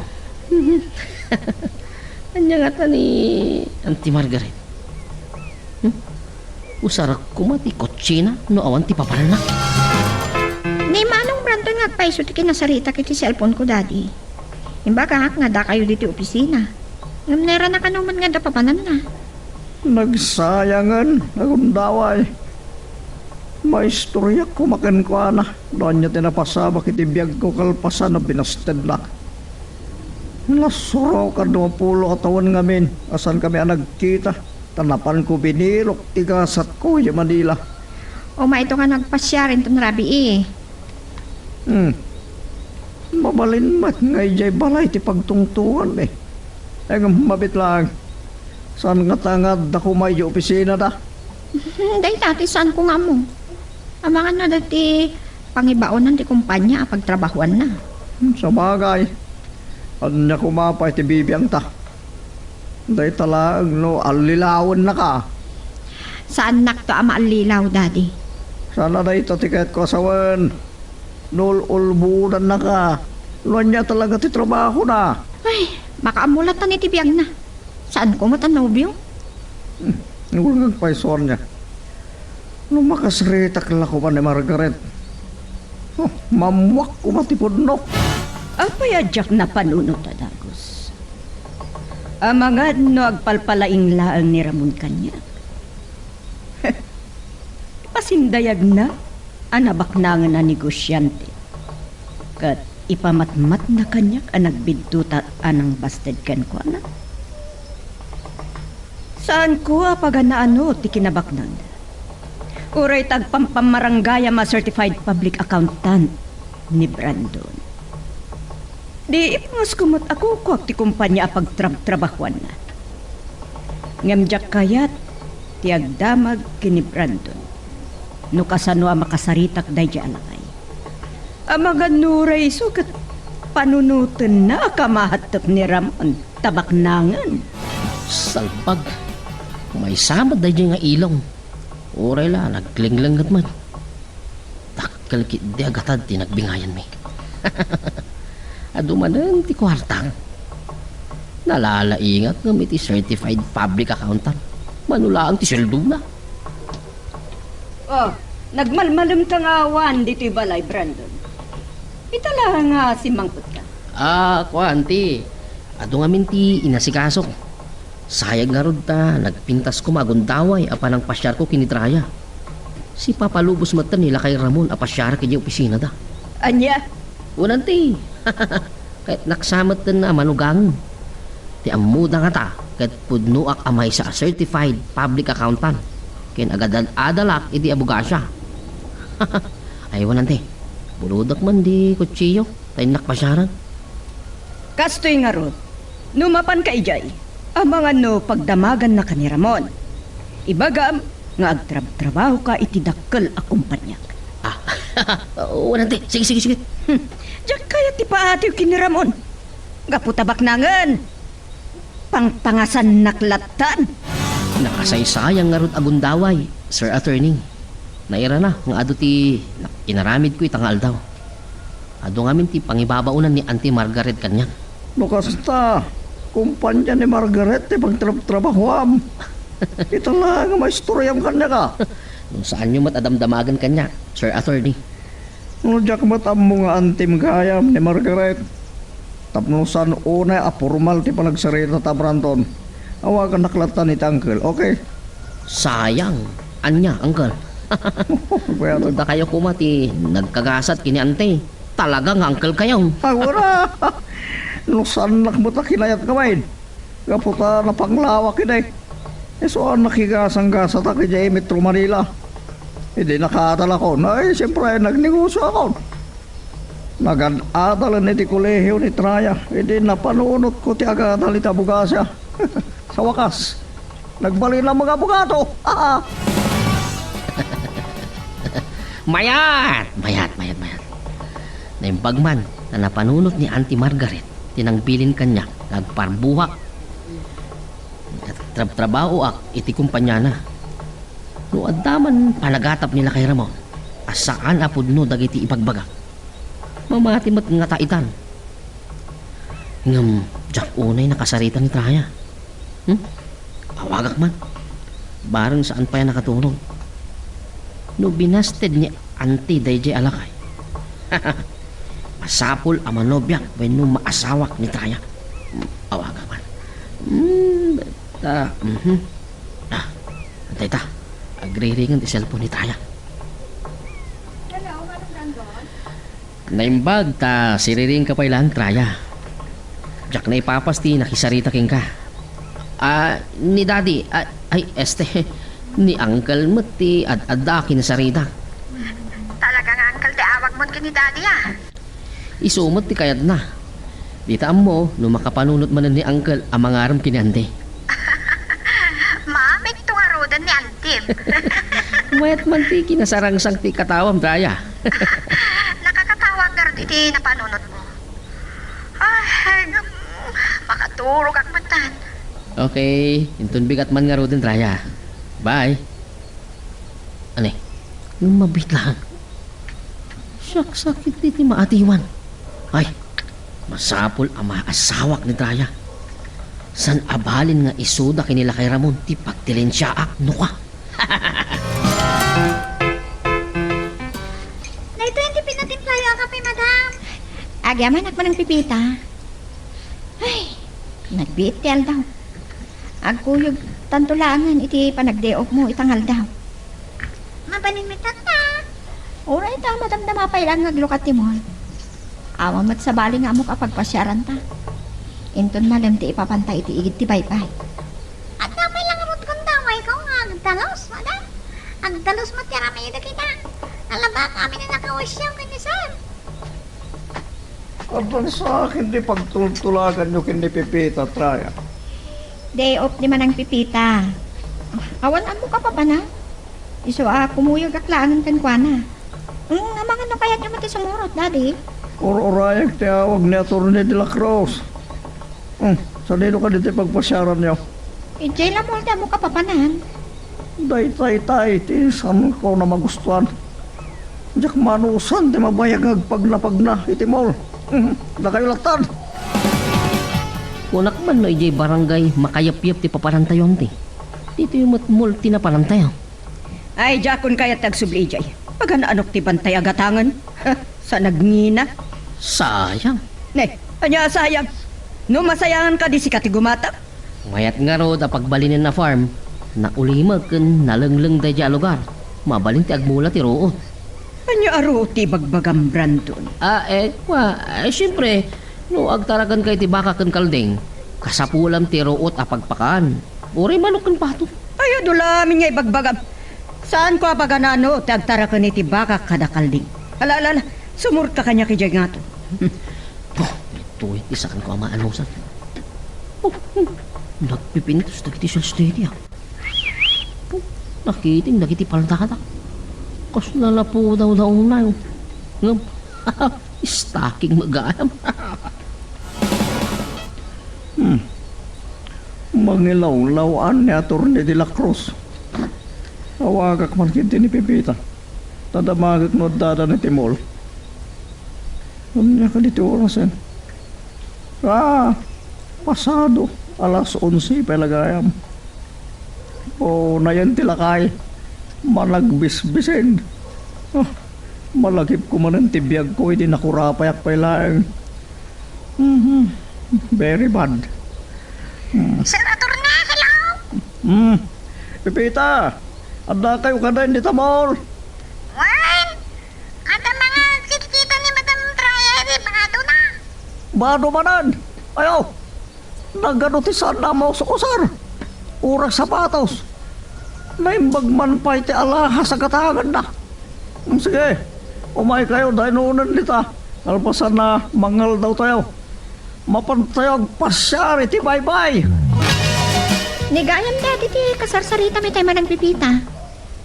Ania ngata ni Auntie Margaret? Hmm? Usarak koma ti kutsina no awan ti papananna. Ni Manong Brandon nga agpayso ti kinasaritak iti cellphone ko, Daddy. Imbagak nga dakayo ditoy opisina. Ngem nairana kano man nga adda papananna. Nagsayangen, agundaway. Maistoriak koma kenkuana no ania ti napasamak iti biagko kalpasan a binastednak. Nasurokan ti mapulo a tawen ngamin a saankami a nagkita, ta napanko binilok ti gasatko idiay Manila. Umayto nga nagpasiar inton rabii. Hmm. Mabalin met nga idiay balay ti pagtungtonganmi. Ngem mabiit laeng. Saan ngata nga adda koma idiay opisinada? Dayta ti saanko nga ammo. Amangan no adda ti pangibaonan ti kompania a pagtrabahoanna. Hmm, sabagay. Ania koma pay ti bibiangta? Dayta laeng no allilawennaka. Saannakto a maallilaw, Daddy. Saan a dayta ti kayatko a sawen. Nul-ulbodannaka. No ania talaga ti trabahona? Ay, makaammo latta iti biagna. Saanko met a nobio? Hmm, ngulngag pay suarnia. No makasaritak la koma ni Margaret. Oh, mammuak koma ti pudno. Apay a diak napanunot a dagus? Amangan no agpalpalaing laeng ni Ramon kaniak. Ipasindayagna a nabaknangen a negosiante ket ipamatmatna kaniak a nagbidduta a nangbasted kenkuana. Saanko a paganaano ti kinabaknangna. Uray ta agpampamarangayam a certified public accountant ni Brandon. Di ipangasko met a kukuak ti kompania a pagtrabtrabahoanna. Ngem diak kayat ti agdamag ken ni Brandon no kasano a makasaritak daydiay a lakay. Amangan no uray isu ket panunotenna a kamahattek ni Ramon ta baknangen. Salbag, maysa met daydiay nga ilong. Uray la, naglenglengnged met. Dakkel ketdi a gatad ti nagbingayanmi. Adu manen ti kuartak. Nalalaingak ngem iti certified public accountant. Mano laeng ti sueldona. Oh, nagmalmalemka nga awan ditoy balay, Brandon. Ita la nga simmangpetka. Ah, kuan ti, adu ngamin ti inasikasok. Sayang ngarud ta nagpintas koma agundaway a panangpasiarko ken ni Traya. Sipapalubos metten ni lakay Ramon a pasiarak idiay opisinada. Ania? Unan ti. Ket naksa metten a manugangen. Ti ammoda ngata, ket pudnoak a maysa a certified public accountant ken agad-adalak iti abogasia. Ay, unan ti. Bulodek man di kutsiyo ta innak pasiaran. Kastoy ngarud, no mapanka idiay, amangan no pagdamagannaka ni Ramon. Ibagam nga agtrabtrabahoka iti dakkel a kompaniak. Ah, unan ti. Sige, sige, sige. Hmm. Diak kayat ti paatiw ken ni Ramon. Gapu ta baknangen. Pangpangasannak lattan. Nakasaysayang ngarud agundaway, Sir Attorney. Nairana nga adu ti inaramidko ita nga aldaw. Adu ngamin ti pangibabaonan ni Auntie Margaret kaniak. No kasta, kompania ni Margaret ti pagtrabtrabahoam. Ita la nga maistoriam kaniak, a. No saanyo met a damdamagen kaniak, Sir Attorney. No diak met ammo nga antim gayam ni Margaret. Tapno saan unay a pormal ti panagsaritata, Brandon. Awagannak lattan iti uncle, okay? Sayang. Ania, uncle? Kaya no dakayo koma ti nagkagasat ken ni Auntie, talaga nga uncle kayo. Agura! No saannak met a kinayat ngamin. Gapu ta napanglawak idi. Isu a nakigasanggasatak idiay Metro Manila. Idi nakaadalakon, ay, siyempre, nagnegosyo akon. Nagad-adalen iti kolehio ni Traya. Idi napanunotko ti agadal iti abogasia. Sa wakas, nagbalinam nga abogado. Mayat! Mayat, mayat, mayat. Naimbag man ta napanunot ni Auntie Margaret ti nangbilin kaniak nga agparbuak. Trabtrabahoak iti kompaniana. No adda man panagatap ni Lakay Ramon a saan a pudno dagiti ibagbagak, mamati met ngata itan. Ngem diak unay nakasarita ni Traya. Hmm? Awagak man. Bareng saan pay a nakatulog. No binasted ni Auntie daydiay a lakay, masapul a manobiak wenno maasawak ni Traya. Hmm, awagak man. Hmm, ta, mhm. Ah, antay ta. Agriringen ti cellphone ni Traya. Hello, Manong Brandon? Naimbag ta siriring ka pay laeng, Traya. Diak naipapas ti nakisarita kenka. Ah, ni Daddy, ah, ay, este, ni Uncle met ti ad-adda a kinasarita. Talaga nga Uncle ti awag mo ken ni Daddy, ah. Isu met ti kayatna. Dita ammo no makapanunot manen ni Uncle a mangarem ken ni Auntie. Maamekto ngaruden ni Auntie. Mayat man ti kinasarangsang ti katawam, Traya. Nakakatawag ngarud iti napanunot mo. Ay, ngem, makaturogak metten. Okay, inton bigat man ngaruden, Traya. Bye. Ani? Ngem mabiit laeng. Siaksakit ti maatiwan. Ay, masapul a maasawak ni Traya. Saan a balin nga isuda ken ni Lakay Ramon ti pagtilensiaak, no ka? Daytoy ti pinatimplayo a kape, madam. Agyamanak, Manang Pipita. Ay, nagbiit ti aldaw. Agkuyogtanto laengen iti panagday-opmo ita nga aldaw. Mabalin met, Tata. Uray ta madamdama pay laeng nga aglukat ti mall. Awan met sabali nga ammok a pagpasiaranta. Inton malem ti ipapanta iti igid ti baybay. Adda pay laeng a mutko nga agtalus, madam. Agtalus met ti aramidek ita. Nalabak amin a nakawasiw ken ni Sir. Adda sa akin ti pagtultulaganyo ken ni Pipita, Traya. Day off ni Manang Pipita. Awan ammok a papanan. Isu a kumuyogak laengen kenkuana. Mm, amangan no kayatyo met ti sumurot, Daddy. Ur-urayek ti awag ni Attorney de la Cruz. Hmm, sadino kadi ti pagpasiaranyo? Idiay la mall ti ammok a papanan. Daytaytay ti saanko a magustuan. Diak manusan ti mabayag nga agpagnapagna iti mall. Hmm, dakayo laktad. Kunak man no idiay barangay makayepyep ti papanantayo, Auntie. Ditoy met mall ti napanantayo. Ay, diakon kayat ti agsubli idiay. Pagan-anok ti bantay a gatangen. Ha, sa nagngina. Sayang. Ne, ania a sayang? No masayangan kadi sika ti gumatang? Mayat ngarud a pagbalinen a farm, naulimek ken nalengleng daydiay a lugar. Mabalin ti agmula ti ruot. Ania a ruot ti ibagbagam, Brandon? Ah, eh, kua, eh, siempre, no agtarakenka iti baka ken kalding, kasapulam ti ruot a pagpakaan. Uray manok ken pato. Ay, adu la amin nga ibagbagam. Saanko a pagan-ano ti agtaraken iti baka kada kalding. Ala, ala, ala, sumurot ka kaniak idiay ngato. Oh, ditoy ti saanko a maanusan. Oh, hmm, nagpipintos dagiti sales lady, ah. Oh, nakiting dagiti paldada. Kasla la pudaw da unay, oh. Ngem, stocking met gayam. Hmm. Mangilawlaw-an ni Attorney de la Cruz. Awagak man ketdi ni Pepita. Ta damagek no addadan iti mall. Ania kadi ti orasen? Ah, pasado alas onse pay la gayam. O, nayan ti lakay. Managbisbisen. Ah, malagipko manen ti biagko idi nakurapayak pay laeng. Mhm. Very bad. Hmm. Sir Attorney, hello? Hmm. Pepita, addakayo kadi dita mall? Wen, adda mga kitkita ni Madam Traya iti badona. Bado manen? Ayo. Nagano ti saanna a maus-usar? Uray sapatos. Naimbag man pay ti alahas a gatangenna. Mm, sige, umaykayo daynunen dita. Kalpasanna, mangaldawtayo. Mapantayo agpasiar iti baybay. Ni gayam daydi ti kasarsaritami tay Manang Pepita.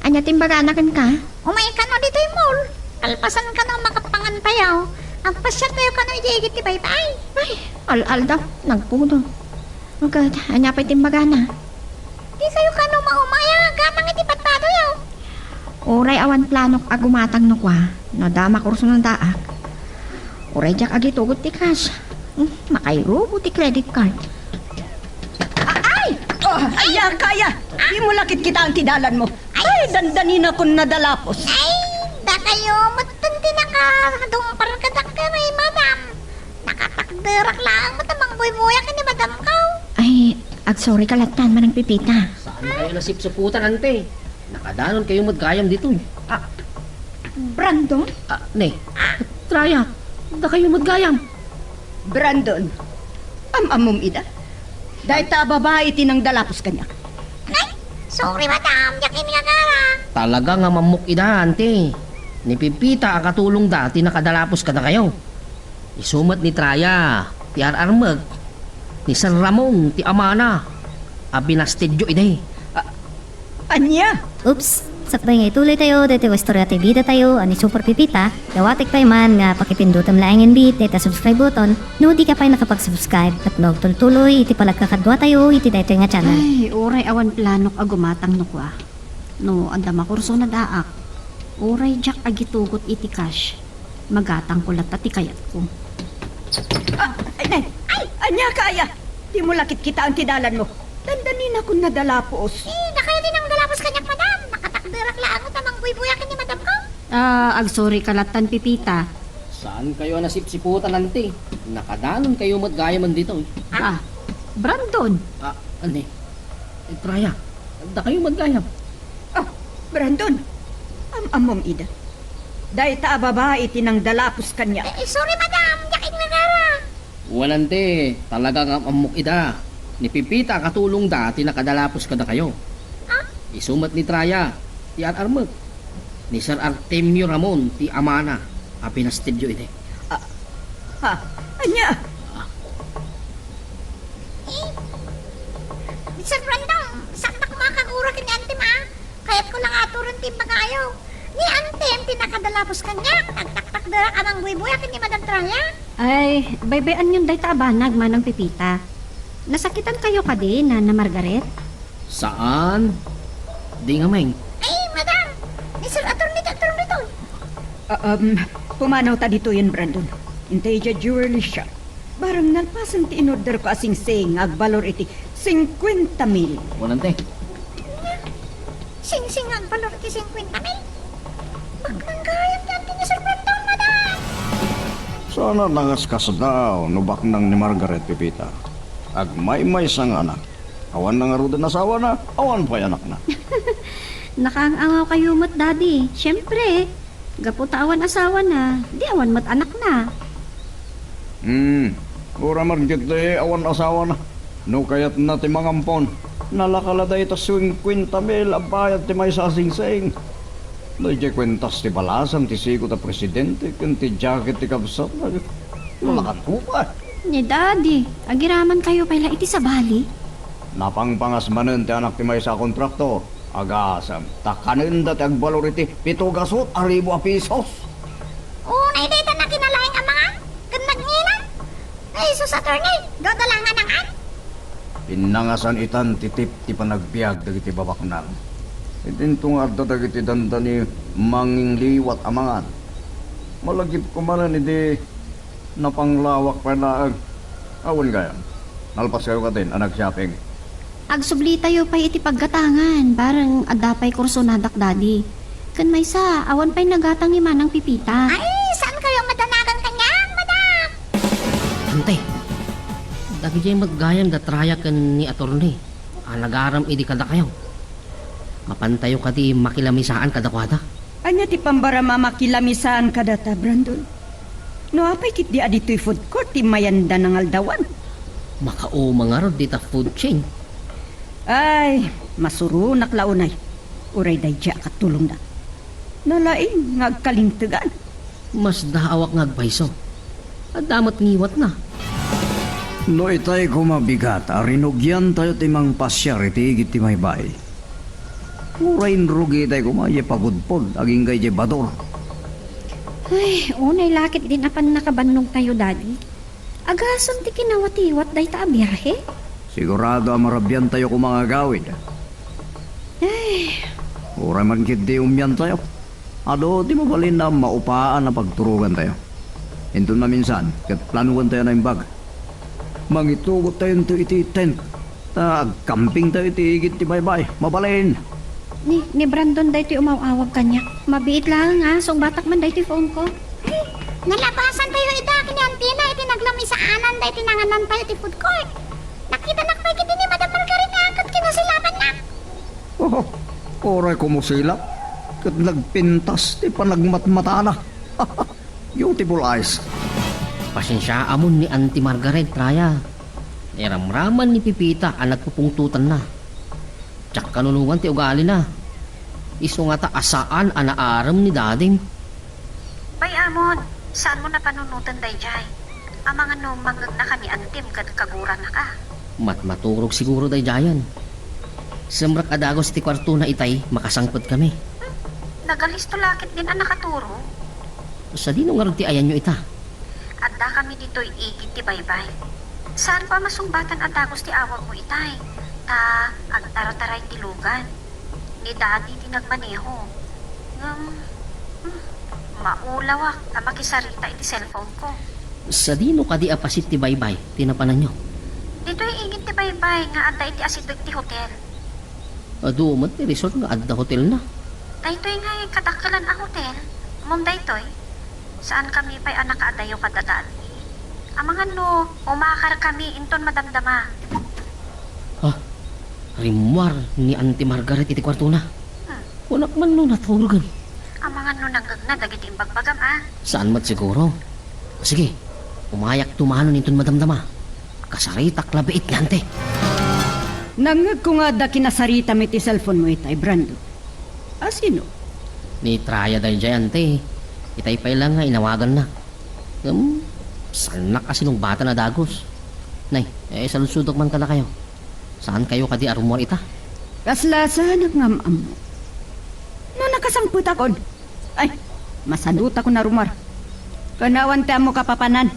Ania ti imbagana kenka? Umay kano ditoy mall. Kalpasan kano makapangantayo. Agpasiartayo kano idiay igid ti baybay. Ay, al-aldaw, nagpudo. Ket, ania pay ti imbagana? Dikayo kano maumay a agamang iti badbadoyo. Uray awan planok a gumatang no kua, no adda makursunadaak. Uray diak agitugot ti cash. Hmm, makairubo ti credit card. A-, ay! Oh, aya, kaya! Dimo la kitkitaen ti dalanmo. Ay, dandaninakon nadalapos. Ay, dakayo met ti nakadungpar kadakami, madam. Nakatakderak laeng met a mangbuybuya ken ni madam ko. Ay, agsorry ka lattan, Manang Pipita. Saan kayo nasipsuputan, ante? Nakadanon kayo met gayam ditoy. Ah, Brandon? Ah, ne. Traya, adda kayo met gayam. Brandon, am-ammom ida? Dayta a babai ti nangdalapos kaniak. Ay, sorry, madam, diak ket ngagara. Talaga nga am-ammok ida, ante. Ni Pipita a katulongda ti nakadalapos kadakayo. Isu met ni Traya ti ar-armek, ni Sir Ramon ti amana a binastidyo idi. A-, ania? Oops! Sakbay nga ituloytayo daytoy nga istorya ti bidatayo a ni Super Pipita, dawatek pay man nga pakipindutem laengen bi dayta subscribe button no dika pay nakapag-subscribe tapno agtultuloy iti panagkakaduatayo iti daytoy nga channel. Ay, uray awan planok a gumatang no kua. No adda makursunadaak, uray diak agitugot iti cash. Magatangko latta ti kayatko. Ah, ay, ay, ay, ania ka, aya? Dimo la kitkitaen ti dalanmo. Dandaninakon nadalapos. Eh, dakayo ti nangdalapos kaniak, madam. Nakatakderak laeng ta mangbuybuya ken ni madam ko. Ah, agsorry ka lattan, Pipita. Saan kayo a nasipsiputan, ante? Nakadanon kayo met gayamen ditoy. Ah, Brandon. Ah, ante. Eh, Traya, adda kayo met gayam. Ah, Brandon. Am-ammom ida? Dayta a babai ti nangdalapos kaniak. Eh, sorry, madam. Diak ket ngagara. Wen, ante, talaga nga am-ammok ida. Ni Pipita a katulongda ti nakadalapos kadakayo. Ah? Isu met ni Traya, ti ar-armek. Ni Sir Artemio Ramon ti amana a binastidyo idi. Ah, ha? Ania? Ah. Eh, Sir Brandon, saandak makagura ken ni antem, a? Kayatko la nga aturen ti imbagayo. Ni antem ti nakadalapos kaniak, nagtaktakderak a mangbuybuya ken ni Madam Traya. Ay, baybay-anyon dayta a banag, Manang Pipita. Nasakitan kayo kadi, Nana Margaret? Saan? Di ngamin. Ay, madam! Ni Sir Attorney ti agturong ditoy. Ah, um, pumanaw ta ditoyen, Brandon. Intay idiay jewelry shop. Barang nalpasen ti inorder ko a singsing nga agbalor iti singkuenta mil. Wen, ante. Singsing nga agbalor iti singkuenta mil? Baknang gayam ti anti ni Sir Brandon, madam! Saan a nangaskasdaaw no baknang ni Margaret, Pipita. Agmaymaysa nga anak. Awan na ngaruden asawana, awan pay anakna. Nakaang-angaw kayo met, Daddy. Siyempre, gapu ta awan asawana, di awan met anakna. Hmm, uray man ketdi awan asawana. No kayatna ti mangampon, nalaka la dayta singkuenta mil a bayad ti maysa a singsing. Daydiay kuentas ti balasang ti sigo ta presidente ken ti jacket ti kabsatna. Hmm. Nalakan ko pa. Ni Daddy, agiraman kayo pay la iti sabali? Napangpangas manen ti anak ti maysa a kontraktor. Agasem, ta kanenda ti agbalor iti pito gasut a ribu a pisos. Unay dayta nakinalaing a mangan ken nagngina. Ay, sus, attorney, dodala nga nangan. Pinnangasan itan ti tip ti panagbiag dagiti babaknang. Idinto nga adda dagiti dandani mangingliwat a mangan. Malagipko manen idi napanglawak pay laeng. Awan gayam. Nalpas kayo kadin a nag-shopping. Agsublitayo pay iti paggatangan, bareng adda pay kursonadak, Daddy. Ken maysa, awan pay nagatang ni Manang Pipita. Ay, saan kayo madanagan kaniak, madam? Ante, dagidiay met gayam da Traya ken ni Attorney a nagaram idi kadakayo. Mapantayo kadi makilamisaan kadakuada. Ania ti pambaram a makilamisaan kadata, Brandon? No apay ketdi a ditoy food court ti mayanda nangaldawan? Makauma ngarud dita food chain. Ay, masuronak la unay. Uray daydiay a katulongda. Nalaing nga agkalintegan. Masdaawak nga agpayso. Adda met ngiwatna. No itay koma bigat a rinugiantayo ti mangpasiar iti igid ti baybay. Uray inrugi itay koma idiay pagudpod agingga idiay bador. Ay, unay la ketdin a pannakabannogtayo, Daddy. Agasem ti kinawatiwat dayta a biahe? Sigurado a marabiantayo koma nga agawid. Ay. Uray man ketdi umiantayo, adu ti mabalin a maupaan a pagturogantayo. Inton maminsan, ket planuentayo a naimbag. Mangitugottayo iti tent, ta agcampingtayo iti igid ti baybay. Mabalin! Ni, ni Brandon daytoy umaw-awag kaniak. Mabiit laeng a, sungbatak man daytoy phone ko. Ay, nalabasantayo ida ken ni Antina iti naglamisaananda iti nanganantayo iti food court. Nakitanak pay ketdi ni Madam Margaret a ket kinasilabannak. Oh, uray kumusila, ket nagpintas ti panagmatmatana. Beautiful eyes. Pasensiaamon ni Auntie Margaret, Raya. Iramraman ni Pepita a nagpupungtotanna. Diak kanunongan ti ugalina. Isu ngata a saan a naarem ni dadim. Bay, amon, saanmo a panunoten daydiay? Amangan no mangngegna kami antim ket kaguranaka. Matmaturog siguro daydiayen. Semrek a dagus iti kuartona itay makasangpetkami. Hmm, nagalisto la ketdin a nakaturog. Sadino ngarud ti ayanyo ita? Adda kami ditoy igid ti baybay. Saanko a masungbatan a dagus ti awagmo itay, ta agtartaray ti lugan. Ni Daddy ti nagmaneho. Ngem, hmm, maulawak a makisarita iti cellphone ko. Sadino kadi a pasit ti baybay ti napananyo? Ditoy igid ti baybay nga adda iti asideg ti hotel. Adu met ti resort nga adda hotelna. Daytoy ngay kadakkelan a hotel. Ammom daytoy? Saankami pay a nakaadayo kada Daddy. Amangan no umakar kami inton madamdama. Ah, rimmuar ni Auntie Margaret iti kuartona. Hmm. Kunak man no naturogen. Amangan no nangngegna dagiti imbagbagam, a. Saan met siguro. Sige, umayak tumanon inton madamdama. Kasaritak labiit ni Auntie. Nangngegko nga adda kinasaritam iti cellphone mo itay, Brandon. A sino? Ni Traya daydiay, Auntie. Itay pay la nga inawaganna. Ngem, saannak a sinungbatan a dagus. Nay, eh, saludsodek man kadakayo. Saankayo kadi a rummuar ita? Kasla saanak nga am-ammo. No nakasangpetakon, ay, masadutakon a rummuar. Ken awan ti ammok a papanan.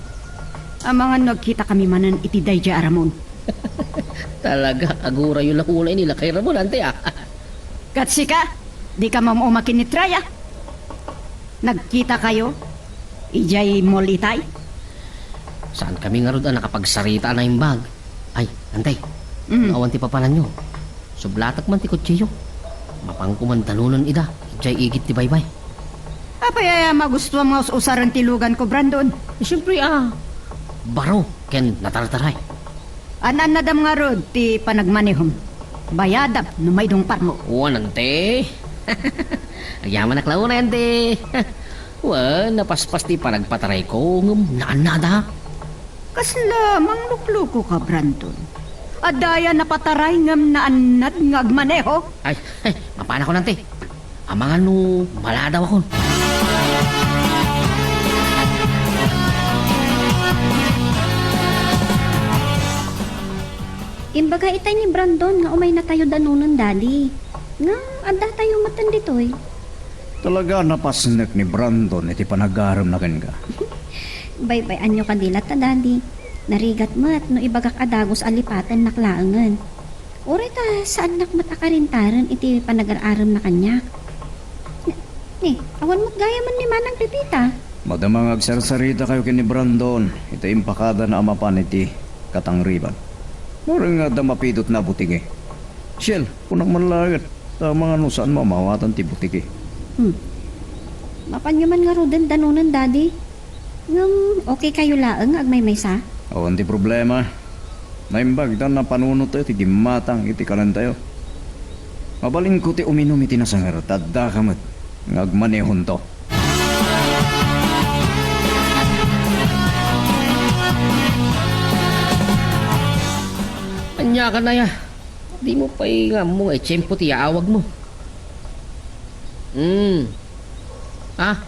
Amangan no agkitakami manen iti daydiay a Ramon. Talaga, agurayo la unay ni Lakay Ramon, Auntie, a. Ket sika, dika maum-uma ken ni Traya? Nagkitakayo idiay mall itay? Saankami ngarud a nakapagsarita a naimbag. Ay, Auntie, Mm. no awan ti papananyo, sublatek man ti kutsiyo. Mapanko man danunen ida idiay igid ti baybay. Apay aya a magustuam nga us-usaren ti luganko, Brandon? Siempre, a, baro ken natartaray. An-annadam ngarud ti panagmanehom. Bayadam no maidungparmo. Wen, Auntie. Agyamanak la unay, Auntie. Wen, napaspas ti panagpatarayko ngem naannadak. Kasla mangluklukoka, Brandon? Adda aya napataray ngem naannad nga agmaneho? Ay, ay, mapanakon, Auntie. Amangan no maladawakon. Imbaga itay ni Brandon nga umaynatayo danunen Daddy. Ngem addatayo metten ditoy. Talaga a napasnek ni Brandon iti panagaremna kenka. Baybay-anyo kadi latta, Daddy. Narigat met no ibagak a dagus a lipatennak laengen. Uray ta saannak met a karintaren iti panagar-aremna kaniak. Ni, awan met gayamen ni Manang Pepita. Madama nga agsarsaritakayo ken ni Brandon iti impakadana a mapan iti katangriban. Uray nga adda mapidutna a butigi. Shel, kunak man laeng, ta amangan no saanmo a mawatan ti butigi. Hmm. Mapanyo man ngaruden danunen, Daddy. Ngem, okay kayo laeng nga agmaymaysa? Awan ti problema. Naimbag ta napanunot ti gimmatang iti kanentayo. Mabalinko ti uminum iti nasanger, ta addaka met nga agmanehonto. Ania ka, Naya? Dimo pay nga ammo nga itiyempo ti yaawagmo. Hmm. Ah?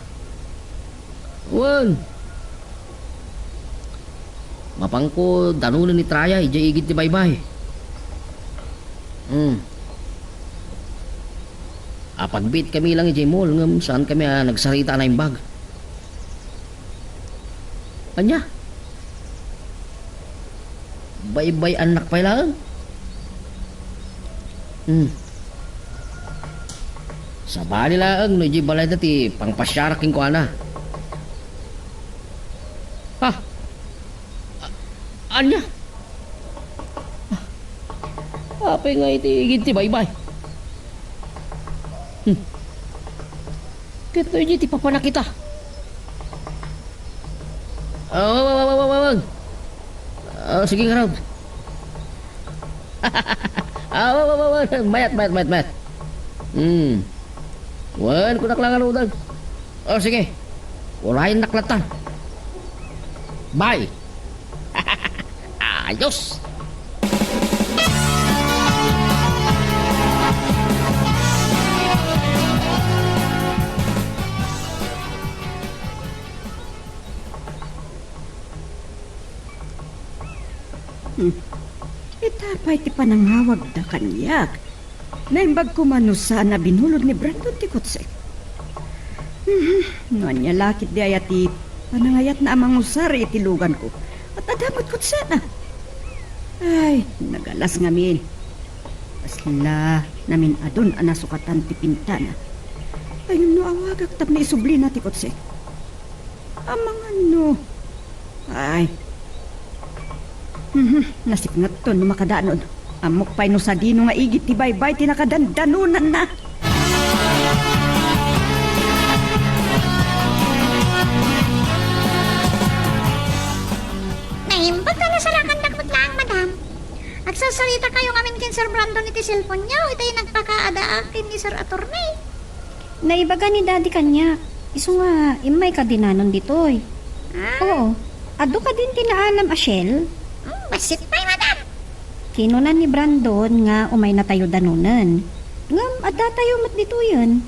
Wen. Mapanko danunen ni Traya idiay igid ti baybay. Hmm. Apagbiitkami lang idiay mall ngem saankami a nagsarita a naimbag. Ania? Baybay-annak pay laeng? Hmm. Sabali laeng no idiay balayda ti pangpasiarak kenkuana. Ha? A-, ania? Apay nga iti igid ti baybay? Hmm. Ket no idiay ti papanak ita? Aw, aw, aw, aw, aw, aw. Ah, sige, ngarud. Aw, aw, aw, aw, aw. Mayat, mayat, mayat, mayat. Hmm. Wen, kunak lang, ngarud. Oh, sige. Urayennak latta. Bye. Ayos. Hmm. Ita pay ti panangawagda kaniak. Naimbag koma no saan a binulod ni Brandon ti kutsek. Mhm. No ania la ketdi aya ti panangayatna a mangusar iti luganko, at adda met kutsena. Ay, nagalas ngamin. Kasla namin-adun a nasukatan ti pintana. Ay, no awagak tapno isublina ti kutsek. Amangan no. Ay. Mhm, nasipngetton no makadanon. Ammok pay no sadino nga igid ti baybay ti nakadandanonanna. Naimbag ta nasarakandak met laeng, madam. Agsarsaritakayo ngamin ken Sir Brandon iti cellphone-yo, itay nagpakaadaak ken ni Sir Attorney. Naibaga ni Daddy kaniak, isu nga immay kadi nanon ditoy. Ah? Oo. Adu kadin ti naalam a shell? Hmm, bassit pay, madam. Kinuna ni Brandon nga umaynatayo danonen. Ngem addatayo met ditoyen.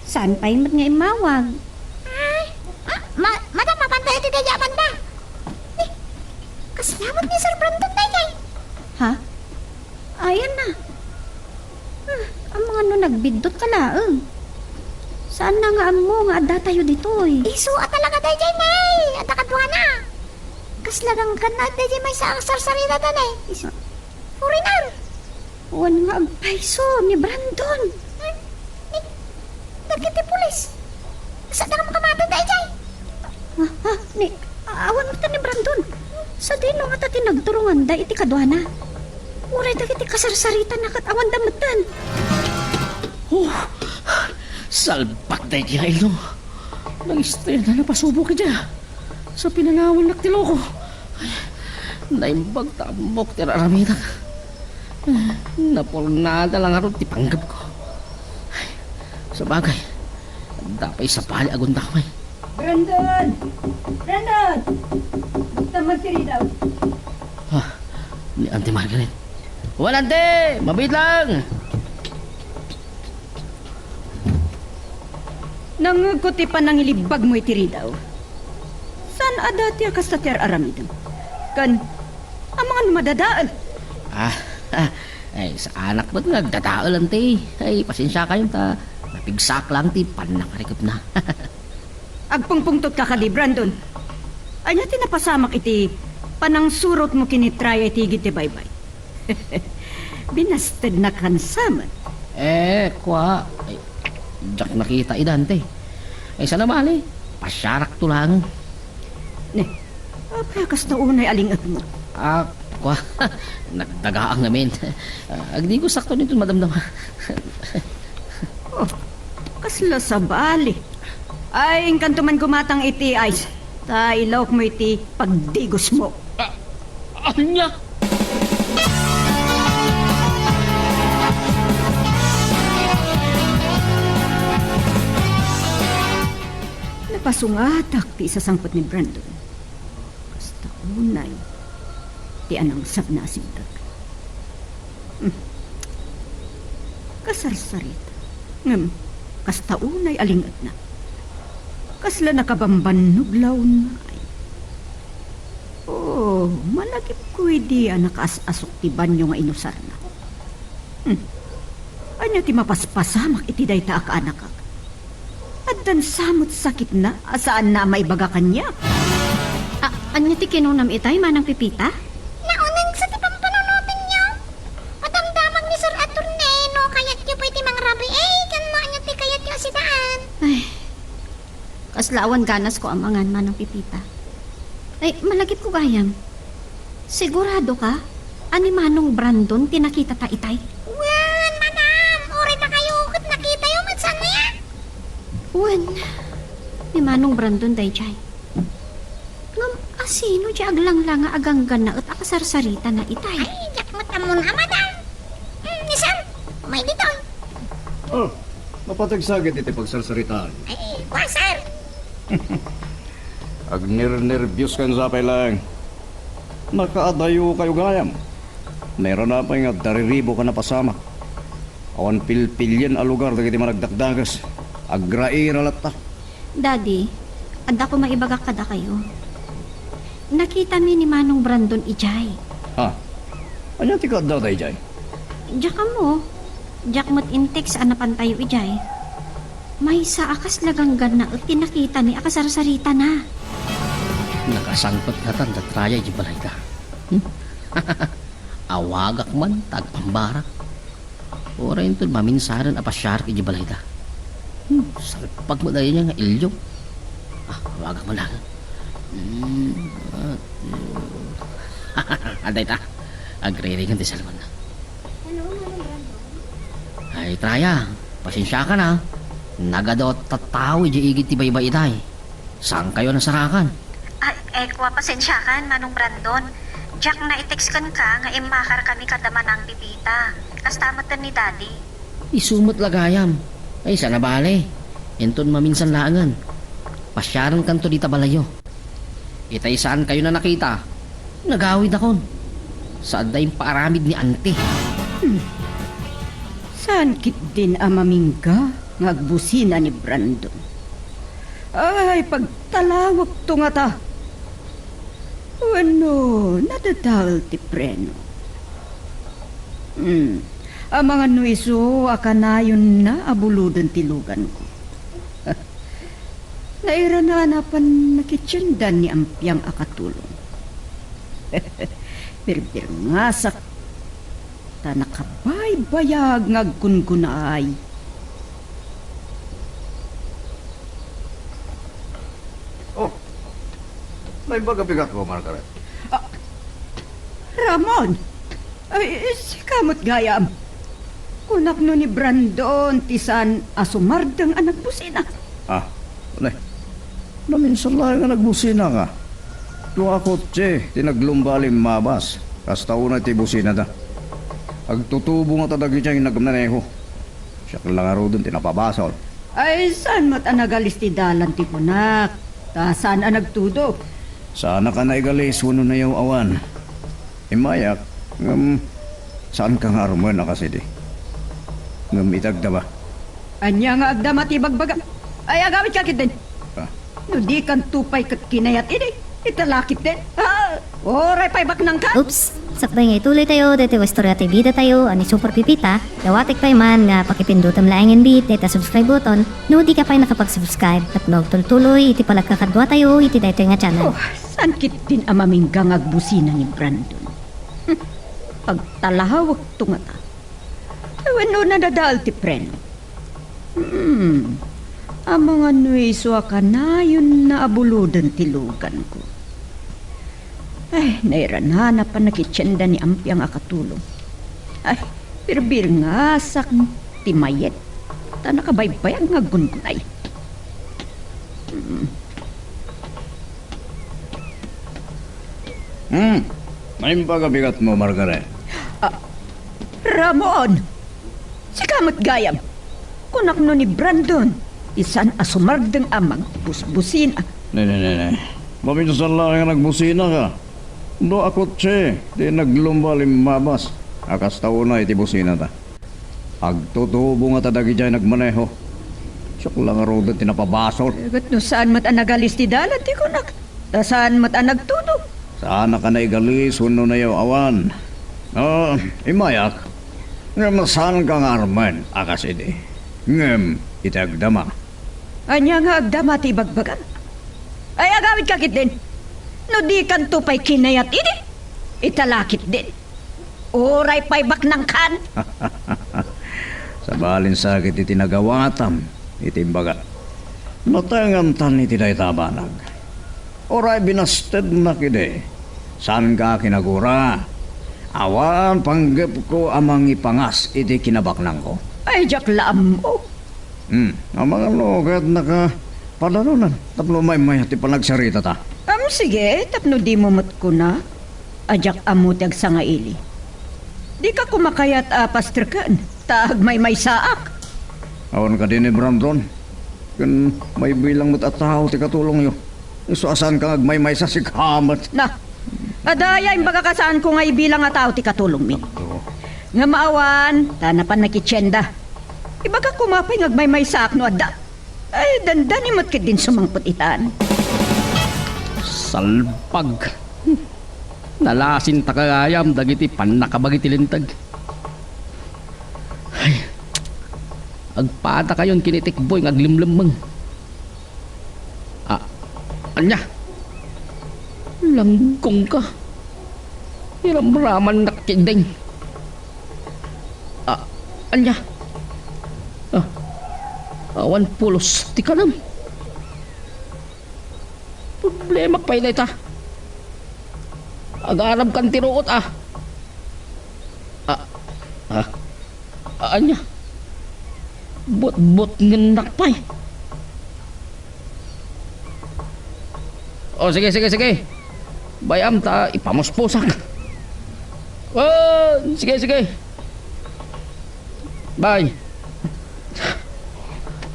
Saan pay met nga immawag? Ay, ah, ma-, madam, mapantayo iti daydiay a banda. Eh, kasla met ni Sir Brandon daydiay? Ha? Ayanna. Ah, amangan no nagbiddut ka laeng. Saanna nga ammo nga addatayo ditoy? Isu a talaga daydiay, Nay. Adda kaduana. Kasla gangganna daydiay maysa a sarsarita, Nay. Isu. Foreigner. Wen nga agpayso ni Brandon. Hmm? Ni, dagiti pulis. Saan nga makamatay daydiay? Ah, ah, ni, awan ta ni Brandon. Sadino ngata ti nagturonganda iti kaduana? Uray dagiti kasarsaritana ket awanda metten. Oh, salbag daydiay nga ilong. Nagistayna napasubok idiay. Sa pinangawannak ti loko. Ay, naimbag ta ammok ti ar-aramidak. Napurnada la ngarud ti panggepko. Ay, sabagay, adda pay sabali a gundaway. Brandon! Brandon! Buktam man ti ridaw. Ah, ni Auntie Margaret. Wen, Auntie! Mabiit lang! Nangngegko ti panangilibbagmo iti ridaw. Saan a dati a kasta ti ar-aramidem? Ken, amangan no madadael? Ah, ah, ay, saanak met nga agdadael, Auntie. Ay, pasensiakayon ta napigsaak lang ti pannakarikepna. Agpungpungtotka kadi, Brandon? Ania ti napasamak iti panangsurotmo ken ni Tria iti igid ti baybay? Binastednak kansaman. Eh, kua, ay, diak nakita, Auntie. Ay, saan a bale, pasiarakto laeng. Ne, apay a kasta unay a ling-etmo? Ah, kua, nagdagaang ngamin. Ah, agdigo sakto ditoy madamdama. Oh, kasla sabali. Ay, inkanto man gumatang iti ice. Ta ilawokmo iti pagdigosmo. Ah, ania? Napasungatak ti isasangpet ni Brandon. Kasta unay ti anangsabna a simrek. Hmm. Kasarsarita. Ngem, kasta unay a ling-etna. Kasla nakabambannog la unay. Oh, malagipko idi a nakaas-asok ti banio nga inusarna. Hmm. Ania ti mapaspasamak iti dayta a kaanakak? Addan sa met sakitna a saanna a maibaga kaniak. A-, ania ti kinunam itay, Manang Pepita? Naunegsa ti pampanunotenyo. Madamdamag ni Sir Attorney no kayatyo pay ti mangrabii, ken no Kasla awan ganasko a mangan, Manang Pipita. Ay, malagipko gayam. Sigurado ka a ni Manong Brandon ti nakitata itay? Wen, madam! Uray dakayo ket nakitayo met, saan nga? Wen, ni Manong Brandon daydiay. Ngem asino ti aglanglanga a ganggannaet a kasarsaritana itay? Ay, diak met ammon a, madam. Hmm, ni sir, umay ditoy. Oh, mapateg sa ket iti pagsarsaritaan. Ay, wa, sir. Agnernerbios kan sapay laeng. Nakaadayo kayo gayam. Nairana pay nga dariribo ka napasamak. Awan pilpilien a lugar dagiti managdakdakes. Agraira latta. Daddy, adda ko maibagak kadakayo. Nakitami ni Manong Brandon idiay. Ah, ania ti kaadda daydiay? Diak ammo. Diak met intex a napantayo idiay. Maysa a kasla ganggannaet ti nakitani a kasarsaritana. Nakasangpet ngatan da Traya iti balayda. Hmm? Awagak man ta agpambarak. Uray inton maminsanen a pasiarak iti balayda. Hmm, salpag met aya nga ilyo. Ah, awagak man laeng. Hmm, ah, adda ita. Agriringan ti cellphone-na. Hello, Manong Brandon. Ay, Traya, pasensiakan a. Nagadu a tattao idiay igid ti baybay itay. Saankayo a nasarakan? Ay, ekwa, pasensiakan, Manong Brandon. Diak na-text kenka nga immakarkami kada Manang Pipita. Kasta met ken ni Daddy. Isu met la gayam. Ay, saan a bale. Inton maminsan laengen. Pasiarenkanto dita balayyo. Itay saankayo a nakita. Nagawidakon. Saanda impaaramid ni Auntie. Hmm. Saan ketdin a mamingga nga agbusina ni Brandon? Ay, pagtalawekto ngata. Wenno, nadadael ti preno. Hmm. Amangan no isu a kanayonna a buloden ti luganko. Nairanana pan nakitiendan ni Ampiang a katulong. Birbirngasak ta nakabaybayag nga aggungunay. Oh, naimbag a bigatmo, Margaret. Ah, Ramon! Ay, sika met gayam. Kunak no ni Brandon ti saan a sumardeng a nagbusina. Ah, ne. Naminsan laeng a nagbusinaka. Dua a kotse ti naglumba a limmabas. Kasta unay ti businada. Agtutubo ngata dagidiay nagmaneho. Siak la ngaruden ti napabasol. Ay, saan met a nagalis ti dalan ti kunak? Ta saan a nagtudo? Saanak a naigalis wenno nayaw-awan. Immayak, ngem saanka nga armen a kasidi. Ngem iti agdama. Ania nga agdama ti ibagbagam? Ay, agawidka ketdin. Ah. No dikanto pay ket kinayat idi, ita la ketdin. Ah, uray pay baknangkan. Oops! Sakbay nga ituloytayo daytoy a istorya ti bidatayo a ni Super Pipita, dawatek pay man nga pakipindutem laengen met dayta subscribe button no dika pay nakapag-subscribe tapno agtultuloy iti panagkakaduatayo iti daytoy nga channel. Oh, saan ketdin a mamingga nga agbusina ni Brandon? Hmm, pagtalawekto ngata. Wenno nadadael ti preno. Hmm. Amangan no isu a kanayonna a buloden ti luganko. Ay, nairanana pan nakitienda ni Ampiang a katulong. Ay, birbirngasak ti mayet. Ta nakabaybayag nga aggungunay. Hmm. Hmm. Naimbag a bigatmo, Margaret. Ah, Ramon! Sika met gayam. Kunak no ni Brandon, ti saan a sumardeng a magbusbusina. Ne, ne, ne, ne. Maminsan laeng a nagbusinaka. Dua a kotse ti naglumba limmabas a kasta unay ti businada. Agtutubo ngata dagidiay nagmaneho. Siak la ngaruden ti napabasol. Ket no saan met a nagalis ti dalan ti kunak, ta saan met a nagtudo. Saanak a naigalis wenno nayaw-awan. Ah, immayak. Ngem saanka nga armen a kasidi. Ngem iti agdama. Ania nga agdama ti ibagbagam? Ay, agawidka ketdin. No dikanto pay kinayat idi, ita la ketdin. Uray pay baknangkan. Sabalin sakit iti nagawatam iti imbaga. Matengentan iti dayta a banag. Uray binastednak idi. Saanka kinagura. Awan panggepko a mangipangas iti kinabaknangko. Ay, diak la ammo. Hmm, amangan no kayatnaka padalunan tapno maymayat ti panagsaritata. Am, sige, tapno dimo met kuna a diak ammo ti agsangaili. Dika koma kayat a pastreken ta agmaymaysaak. Awan kadi ni Brandon? Ken maibilang met a tao ti katulongyo. Isu a saanka nga agmaymaysa, sika met. Na, adda aya imbagak a saanko nga ibilang a tao ti katulongmi? Apo. Ngem awan, ta napan nakitienda. Ibagak koma pay nga agmaymaysaak no adda. Ay, dandani met ketdin sumangpet itan. Salbag. Nalasinta gayam dagiti pannakabagi ti linteg. Ay, agpadakayon ken ni Tikboy nga aglemlemmeng. Ah, ania? Langgongka. Iramramannak ketdin. Ah, ania? Ah, awan pulos ti kanam. Problemak pay dayta. Agarabkan ti ruot, ah. Ah, ah, ah, ania? Butbutngennak pay. Oh, sige, sige, sige. Bay-am ta ipamuspusak. Oh, sige, sige. Bay.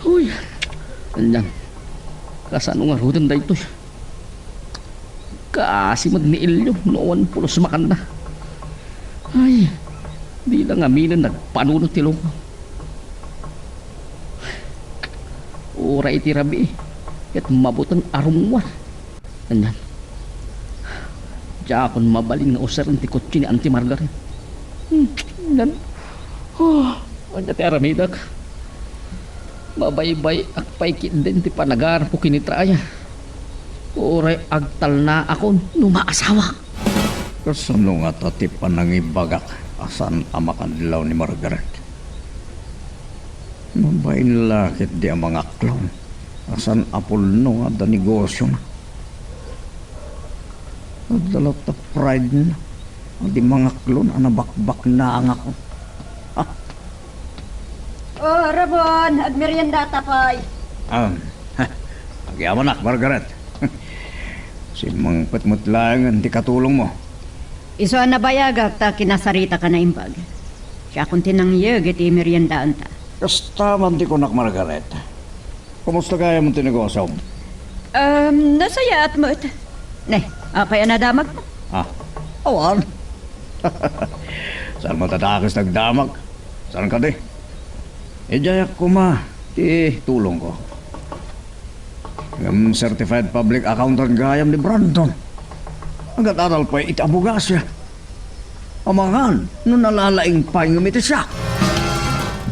Uy. Anyan. Kasano ngaruden daytoy? Kaasi met ni Elio no awan pulos makanna. Ay, dina ngaminen nagpanunot ti loko. Uray iti rabii, ket mabuteng a rummuar. Anyan. Diakon mabalin nga usaren ti kotse ni Auntie Margaret. Hmm, anyan. Oh, ania ti aramidek? Mabaybay-ak pay ketdin ti panagarapko ken ni Traya. Uray agtalnaakon no maasawak. Kasano ngata ti panangibagak a saan a makadlaw ni Margaret? Mabain la ketdi a mangaklon a saan a pudno nga adda negosiona. Adda latta pride-na a di mangaklon a nabakbaknangakon. Oh, Ramon, agmeriendata pay. Ah, agyamanak, Margaret. Simmangpet met laengen ti katulongmo. Isu a nabayagak ta kinasaritaka naimbag. Siakon ti nangyeg iti meriendaanta. Kasta man ti kunak, Margaret. Kumusta gayam ti negosyom? Um, nasayaat met. Ne, apay a nadamagmo? Ah, awan. Saan met a dakes ti agdamag? Saan kadi? Idiayak koma ti tulongko. Ngem certified public accountant gayam ni Brandon. Agad-adal pay iti abogasia. Amangan no nalalaing pay ngem iti siak.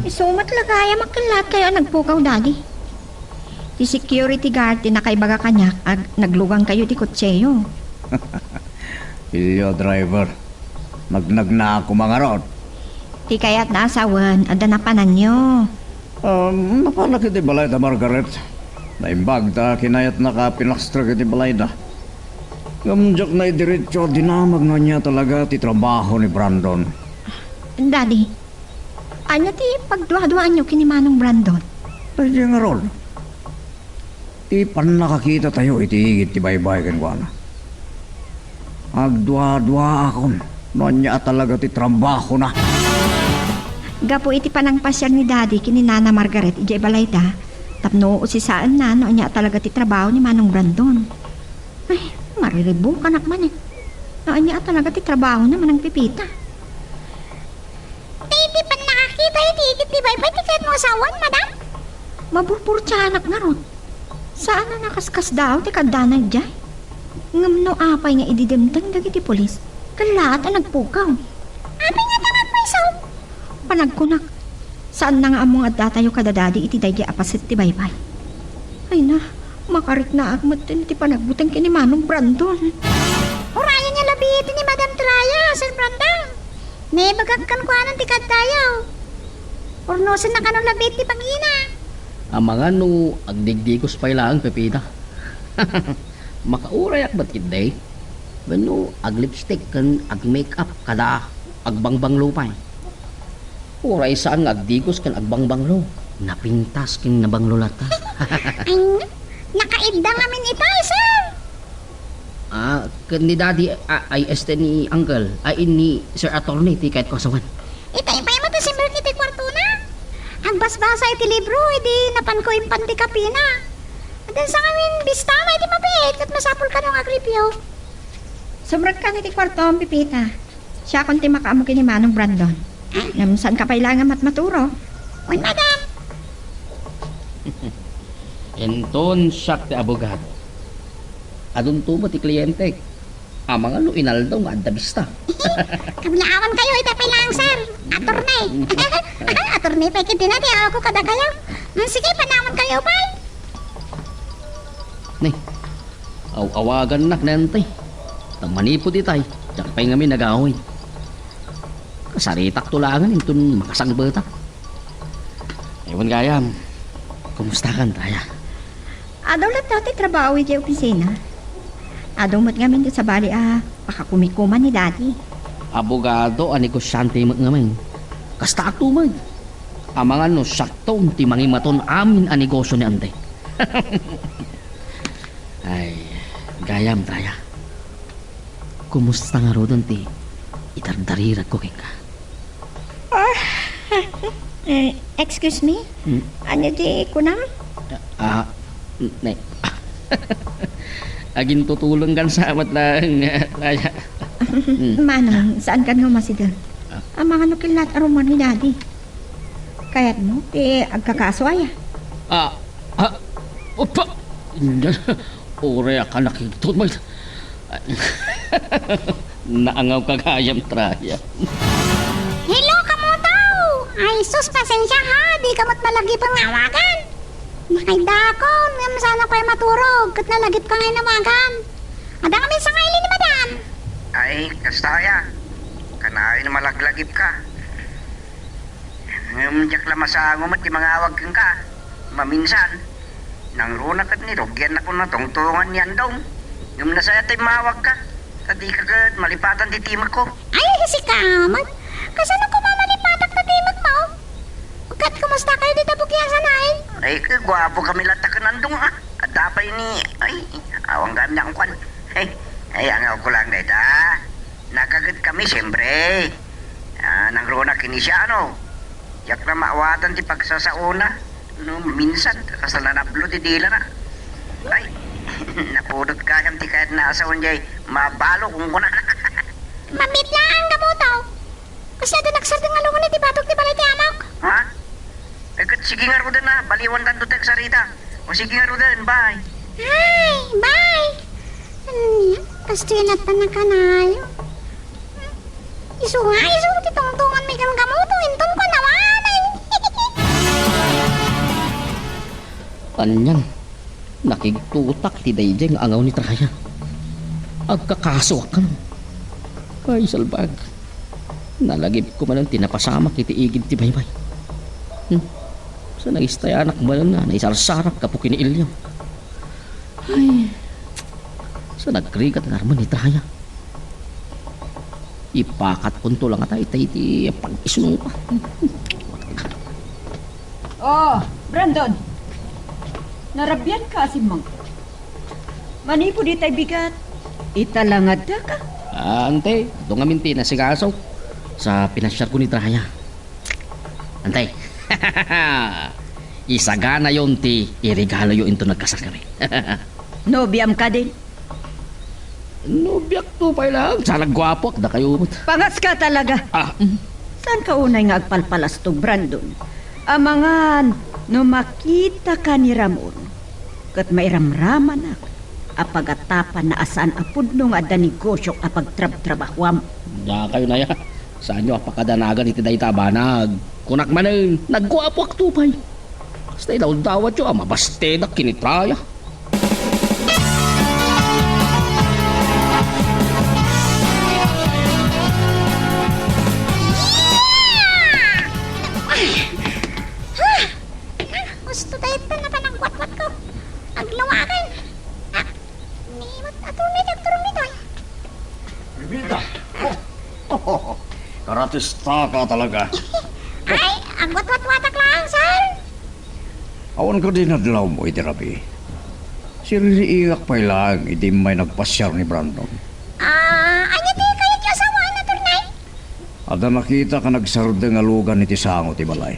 Isu met la gayam a kellaatkayo a nagpukaw, Daddy. Ti security guard ti nakaibaga kaniak a naglugangkayo ti kotseyo. Elio, driver. Nagnagnaak koma ngarud. Ti kayatna a sawen, adda napananyo. Ah, mapanak iti balayda, Margaret. Naimbag ta kinayatnaka a pinastrek iti balayda. Ngem diak naidiretso a dinamag no ania talaga ti trabaho ni Brandon. Daddy, ania ti pagduaduaanyo ken ni Manong Brandon? Ay, di ngarud. Ti pannakakitatayo iti igid ti baybay kenkuana. Agduaduaakon no ania a talaga ti trabahona. Gapu iti panangpasiar ni Daddy ken ni Nana Margaret idiay balayda, tapno usisaenna no ania a talaga ti trabaho ni Manong Brandon. Ay, mariribukanak manen. No ania a talaga ti trabahona, Manang Pepita. Ti, ti pannakakitayo iti igid ti baybay ti kayatmo a sawen, madam? Maburburtianak ngarud. Saan a nakaskasdaaw ti kaddana idiay. Ngem no apay nga ididimteng dagiti pulis, kellaat a nagpukaw. Apay ngata nga agmaysa? Panagkunak, saanna nga ammo nga addatayo kada Daddy iti daydi a paset ti baybay. Ay na, makariknaak metten iti panagbuteng ken ni Manong Brandon. Urayenyo labi iti ni Madam Traya, Sir Brandon. Naibagak kenkuana ti kaddayo. Urnosenna kano labi ti pangina. Amangan no agdigdigos pay laeng, Pepita. Makaurayak met ketdi? Wenno aglipstick ken agmake-up kada agbangbanglo pay? Uray saan nga agdigos ken agbangbanglo, napintas ken nabanglo latta. Ay, nakaidda ngamin ita, sir. Ah, ken ni Daddy, ah, ay, este, ni Uncle, ay, ni Sir Attorney ti kayatko a sawen. Itay pay met a simrek iti kuartona. Agbasbasa iti libro, idi napanko impan ti kapina. Adda sa ngamin bistana iti mabiit, ket masapul kano nga agreview. Sumrekkan iti kuartom, Pepita. Siakon ti makaammo ken ni Manong Brandon. Ngem saanka pay laeng a matmaturo? Wen, madam. Inton siak ti abogado, adunto met ti klientek. Amangan no inaldaw nga adda bista. Kablaawan kayo, ita pay laeng, sir. Attorney. Attorney pay ketdin ti aawagko kadakayo. Mm, sige, panawan kayo pay. Ni, aw-awagannak nente. Ta manipud itay, diak pay ngamin nagawid. Kasaritakto laengen inton makasangpetak. Ay, wen gayam, kumustakan, Traya? Adu latta ti trabaho idiay opisina. Adu met ngamin ti sabali a pakakumikuman ni Daddy. Abogado a negosiante met ngamin. Kastaakto met. Amangan no siakto ti mangimaton amin a negosio ni Ante. Ay, gayam, Traya. Kumusta ngaruden ti idardariragko kenka? Ah, eh, excuse me? Hmm? Ania ti kunam? Ah, ne. Agintutulongkan sa met laeng, Traya. Hmm. Manong, saankan nga umasideg? Ah. Amangan no killat a rummuar ni Daddy. Kayatmo ti agkakaso aya? Ah, ah, upa! Uray a ka nakigtot, may. Naangawka gayam, Traya. Hello, kamotaw! Ay, sus, pasensia ha, di ka met malagip nga awagan. Nakaidakon, ngem saan pay maturog, ket nalagipka nga inawagan. Adda ngamin sangaili ni Madam. Ay, kasta aya. Kanayon malaglagipka. Ngem diak la masango met ti mangawag kenka. Maminsan, nangruna ket ni rugiannak a natungtungan ni Andong. Ngem nasayaat ta immawagka, ta dika ket malipatan ti timekko. Ay, sika met. Kasano koma malipatak ta timekmo? Ket kumusta kayo dita bukiasan, ay? Ay, ket guapo kami latta ken Andong, ah. Adda pay ni, ay, awan gayam ni angkuan. Ay, ay, angawko lang dayta. Nakaget kami, siempre. Ah, nangruna ken ni Siano. Diak la maawatan ti pagsasaona. No, minsan, kasla nablo ti dilana. Ay, napudot gayam ti kayatna a sawen jay mabalo, kunkuna. Mabit laeng, kamotaw. Kasla adda nagsardeng nga lungon iti batok ti balay ti amok. Ha? Eh, ket sige ngaruden a, baliwantanto ti agsarita. O sige ngaruden, bye. Ay, bye. Ania, kastoy latta nakanayon. Isu nga, isu ti tungtunganmi ken kamotaw, inton kuan awanen. Anian, nakigtotak ti daydiay nga angaw ni Traya. Agkakasoak kano. Ay, salbag. Nalagipko manen ti napasamak iti igid ti baybay. Hmm. Sa nangistayanak manen a naisarsarak gapu ken ni Eliam. Ay. Sa nagrigat nga armen ni Traya. Ipakatkonto la ngata itay ti pag-isnongko. Oh, Brandon. Narabianka a simmangko. Manipud itay bigat, ita la nga addaka? Ah, ante, adu ngamin ti nasingasok sa pinasiarko ni Traya. Ante, isaganayon ti iregaloyo inton nagkasalkami. Nobiam kadin? Nobiakto pay laeng, sa nagguapoak, dakayo met. Pangaska talaga. Ah, mm. Saanka unay nga agpalpalastog, Brandon? Amangan no makitaka ni Ramon, ket mairamramanak a pagatapanna a saan a pudno nga adda negosiok a pagtrabtrabahuam. Dakayo aya, saanyo a pakadanagan iti dayta a banag. Kunak manen, nagguapoakto pay. Kasta idawdawatyo a mabastedak ken ni Traya. Gusto tayo Artistaka talaga. Ay, agwatwatwatak laeng, sir. Awan kadi nadlawmo iti rabii? Siririingak pay laeng idi immay nagpasiar ni Brandon. Ah, ania ti kayatyo a sawaan, attorney? Adda nakitak a nagsardeng a lugan iti sango ti balay.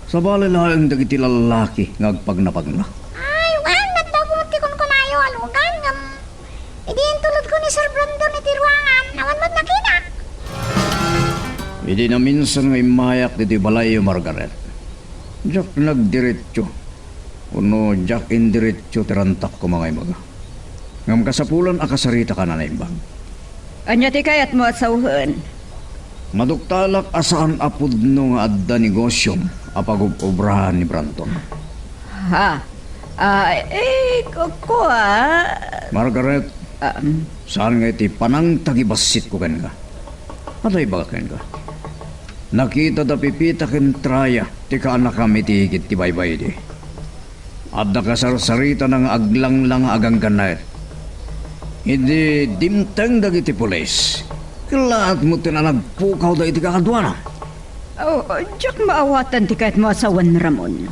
Sabali laeng dagiti lallaki nga agpagnapagna. Ay, wen, nadda met ti kunkunayo a lugan, ngem idi intulodko ni Sir Brandon iti ruangan, awan met nakitak. Idi naminsan nga immayak ditoy balayyo, Margaret, diak nagdiretso, wenno diak indiretso ti rantak koma nga ibaga. Ngem kasapulan a kasaritaka a naimbag. Ania ti kayatmo a sawen? Maduktalak a saan a pudno nga adda negosiom a pagub-obrahan ni Brandon. Ha? Ah, eh, ku-, kua? Margaret, Ah, mm. saan nga iti panangtagibasitko kenka? Adda ibagak kenka. Nakitada Pipita ken Traya ti kaanakam iti igid ti baybay idi. Adda kasarsaritana nga aglanglanga a ganggannaet. Idi dimteng dagiti pulis, kellaat metten a nagpukawda iti kakaduana. Oh, diak maawatan ti kayatmo a sawen, Ramon.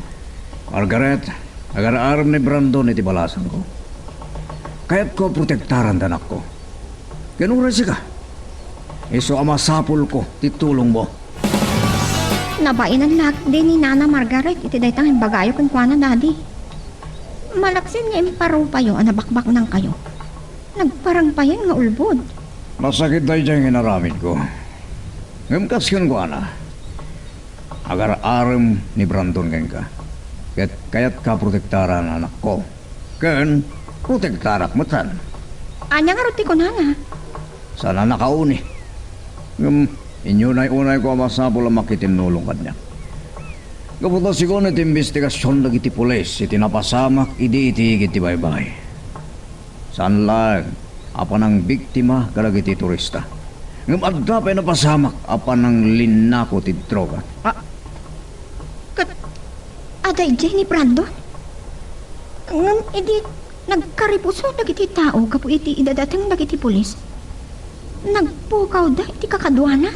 Margaret, agar-arem ni Brandon iti balasangko. Kayatko a protektaran ti anakko. Ken uray sika, isu a masapulko ti tulongmo. Nabainennak idi ni Nana Margaret iti dayta nga imbagayo kenkuana, Daddy. Malaksid nga imparupayo a nabakbaknangkayo, nagparang payen nga ulbod. Masakit daydiay nga inaramidko. Ngem kas kenkuana, agar-arem ni Brandon kenka. Ket kayatka protektaran, anakko. Ken protektarak metten. Ania ngarud ti kunana? Saan a nakauni. Ngem inyunay-unayko a masapul a makitinnulong kaniak. Gapu ta sigun iti imbestigasion dagiti pulis iti napasamak idi iti igid ti baybay. Saan laeng a panangbiktima kadagiti turista, ngem adda pay napasamak a pananglinnako ti droga. Ah, ket adda idiay ni Brandon? Ngem idi nagkaripuso dagiti tao gapu iti idadateng dagiti pulis, nagpukawda iti kakaduana.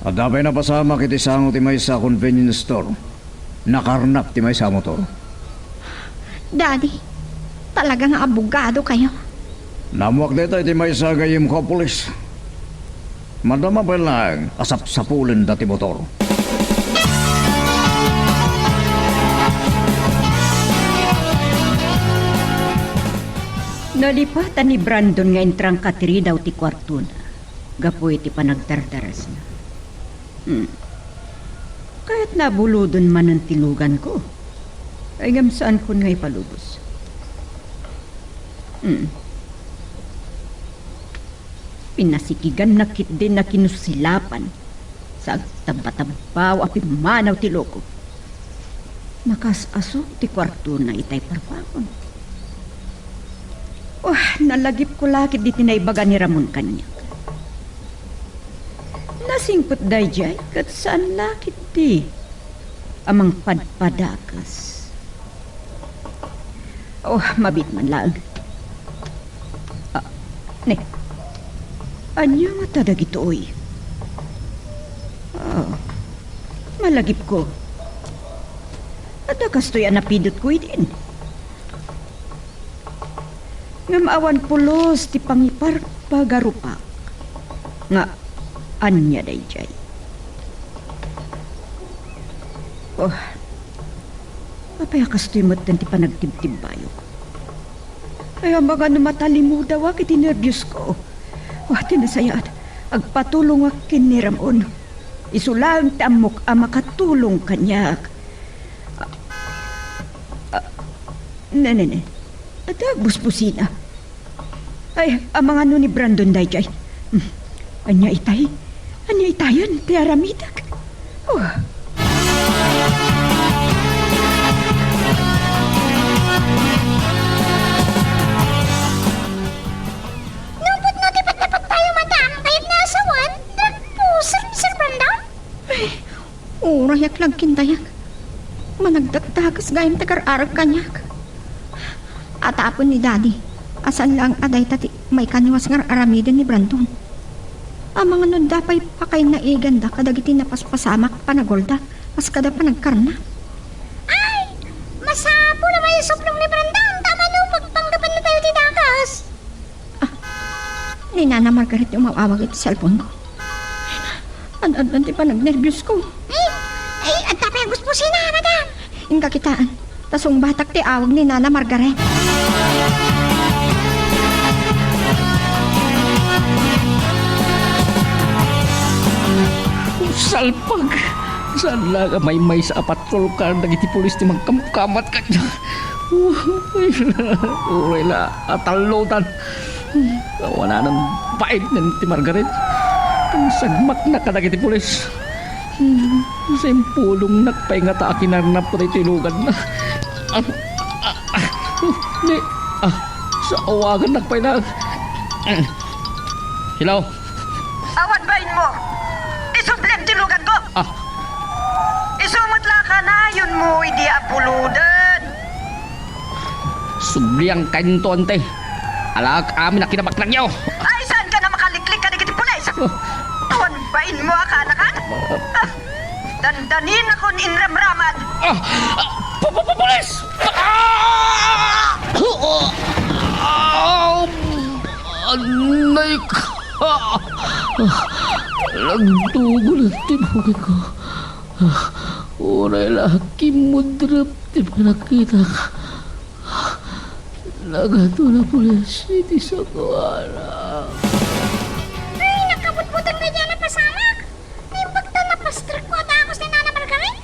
Adda pay napasamak iti sango ti maysa a convenience store. Nakarnap ti maysa a motor. Daddy, talaga nga abogadokayo. Naammoak dayta iti maysa a gayyemko a pulis. Madama pay laeng a sapsapulenda ti motor. Nalipatan ni Brandon nga intrangka ti ridaw ti kuartona gapu iti panagdardarasna. Hmm. Kayatna a bulodon manen ti luganko. Ay, ngem saankon nga ipalubos. Hmm. Pinasikiganna ketdin a kinusilapan sa agtabbatabbaw a pimmanaw ti loko. Nakas-asuk ti kuartona itay parparon. Oh, nalagipko la ketdi ti naibaga ni Ramon kaniak. Nasingpet daydiay ket saan la ketdi a mangpadpadakas. Oh, mabiit man laeng. Ah, ne. Ania ngata dagitoy? Ah, malagipko. Adda kastoy a napidutko idin. Ngem awan pulos ti pangiparpagarupak nga ania daydiay. Oh, apay a kastoy metten ti panagtibtibbayok? Ay, amangan no matalimudawak iti nerviosko. Wa, ti nasayaat, agpatulongak ken ni Ramon. Isu laeng ti ammok a makatulong kaniak. Ah, ah, ne, ne, ne. Adda agbusbusina. Ay, amangan no ni Brandon daydiay. Hmm. Ania itay? Ania itayen ti aramidek? Oh. Nupot no ti patnapattayo, madam, kayatna a sawen, nagpuser ni Sir Brandon? Ay, urayak la agkindayak. Managdakdakas gayam ti agar-arem kaniak. Atapen ni Daddy a saan laeng a dayta ti maikaniwas nga ar-aramiden ni Brandon. Amangan no adda pay pakainaiganda kadagiti napaspasamak a panagulda, kas kada panagkarna. Ay, masapul a maisublong ni Brandon, ta mano pagpanggapanna tayo ti dakas. Ah, ni Nana Margaret ti umaw-awag iti cellphone ko. Ad-addan ti panagnerbios ko. Ay, ay, adda pay agusbusina, madam. Inka kitaan, ta sungbatak ti awag ni Nana Margaret. Salpag! Saan la nga maymaysa a patrol car dagiti pulis ti mangkamkamat kaniak? Uray la a tallotan. Kawananan bain ti Margaret. Nagsagmakna kadagiti pulis. Simpulongnak pay ngata a kinarnapko daytoy luganna. Ah, ah, ah, ni, ah, sa awagannak pay na. Hello? Awan bainmo. Isublem ti luganko. Ah. Isu met la a kanayonmo idi a puludan. Subliankayo, ante. Alaek amin a kinabaknangyo. Ay, saanka a makaliklik kadagiti pulis? Oh. Awan bainmo a kanakan? Ah, dandaninakon inramraman. Ah! Ah! Pu-, pu-, pu-, pulis! Ah! Ah! Anay ka! Nagdugo na ti bukidko. Uray la kimmudrep ti panakitak. Nagatoy a pulis iti sakuana. Ay, nakabutbuteng nga diay a napasamak. Naimbag ta napastrekko a dagus ni Nana Margaret.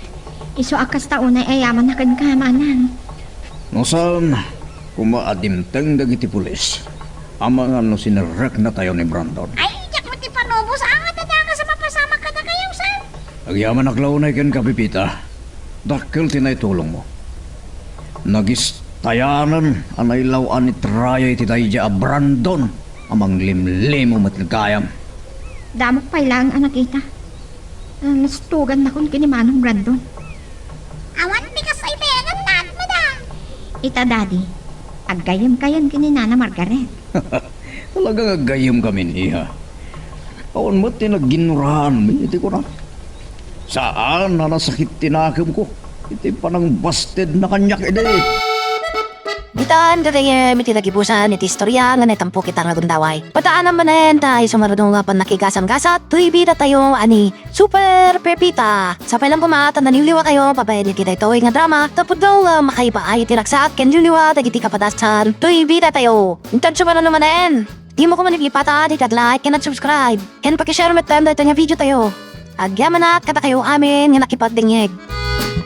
Isu a kasta unay a yamanna kenka, manang. No saan koma a dimteng dagiti pulis, amangan no sinerreknatayo ni Brandon. Ay, diak met ti panubos, awan a dagus a mapasamak kadakayo, sir. Agyamanak la unay kenka, Pepita. Dakkel ti naitulongmo. Nagistayanan a nailaw-an ni Traya iti daydiay a Brandon a manglimlimo met gayam. Damok pay laeng a nakita. Ah, nastugannakon ken ni Manong Brandon. Awan ti kas ay bayagan, Dad, Madam. Ita, Daddy, aggayyemkayon ken ni Nana Margaret. Talaga nga aggayyemkamin, iha. Awan met ti nagginnuraanmi iti kunak. Saan a nasakit ti nakemko iti panangbastedna kaniak idi. Ditan gagayyem iti nagibusan iti istoria nga naitampok ita nga gundaway. Padaanam manen ta isu ngarud nga pannakigasanggasat toy bidatayo a ni Super Pepita. Sapay lang koma ta naliwliwatayo babaen iti daytoy nga drama tapno nga makaibaay iti ragsak ken liwliwa dagiti kapadasan toy bidatayo. Intanto manen, dimo koma ipipatay ti nag-like ken nag-subscribe ken paki-share metten daytoy nga video tayo. Agyamanak kadakayo amin nga nakipagdengngeg.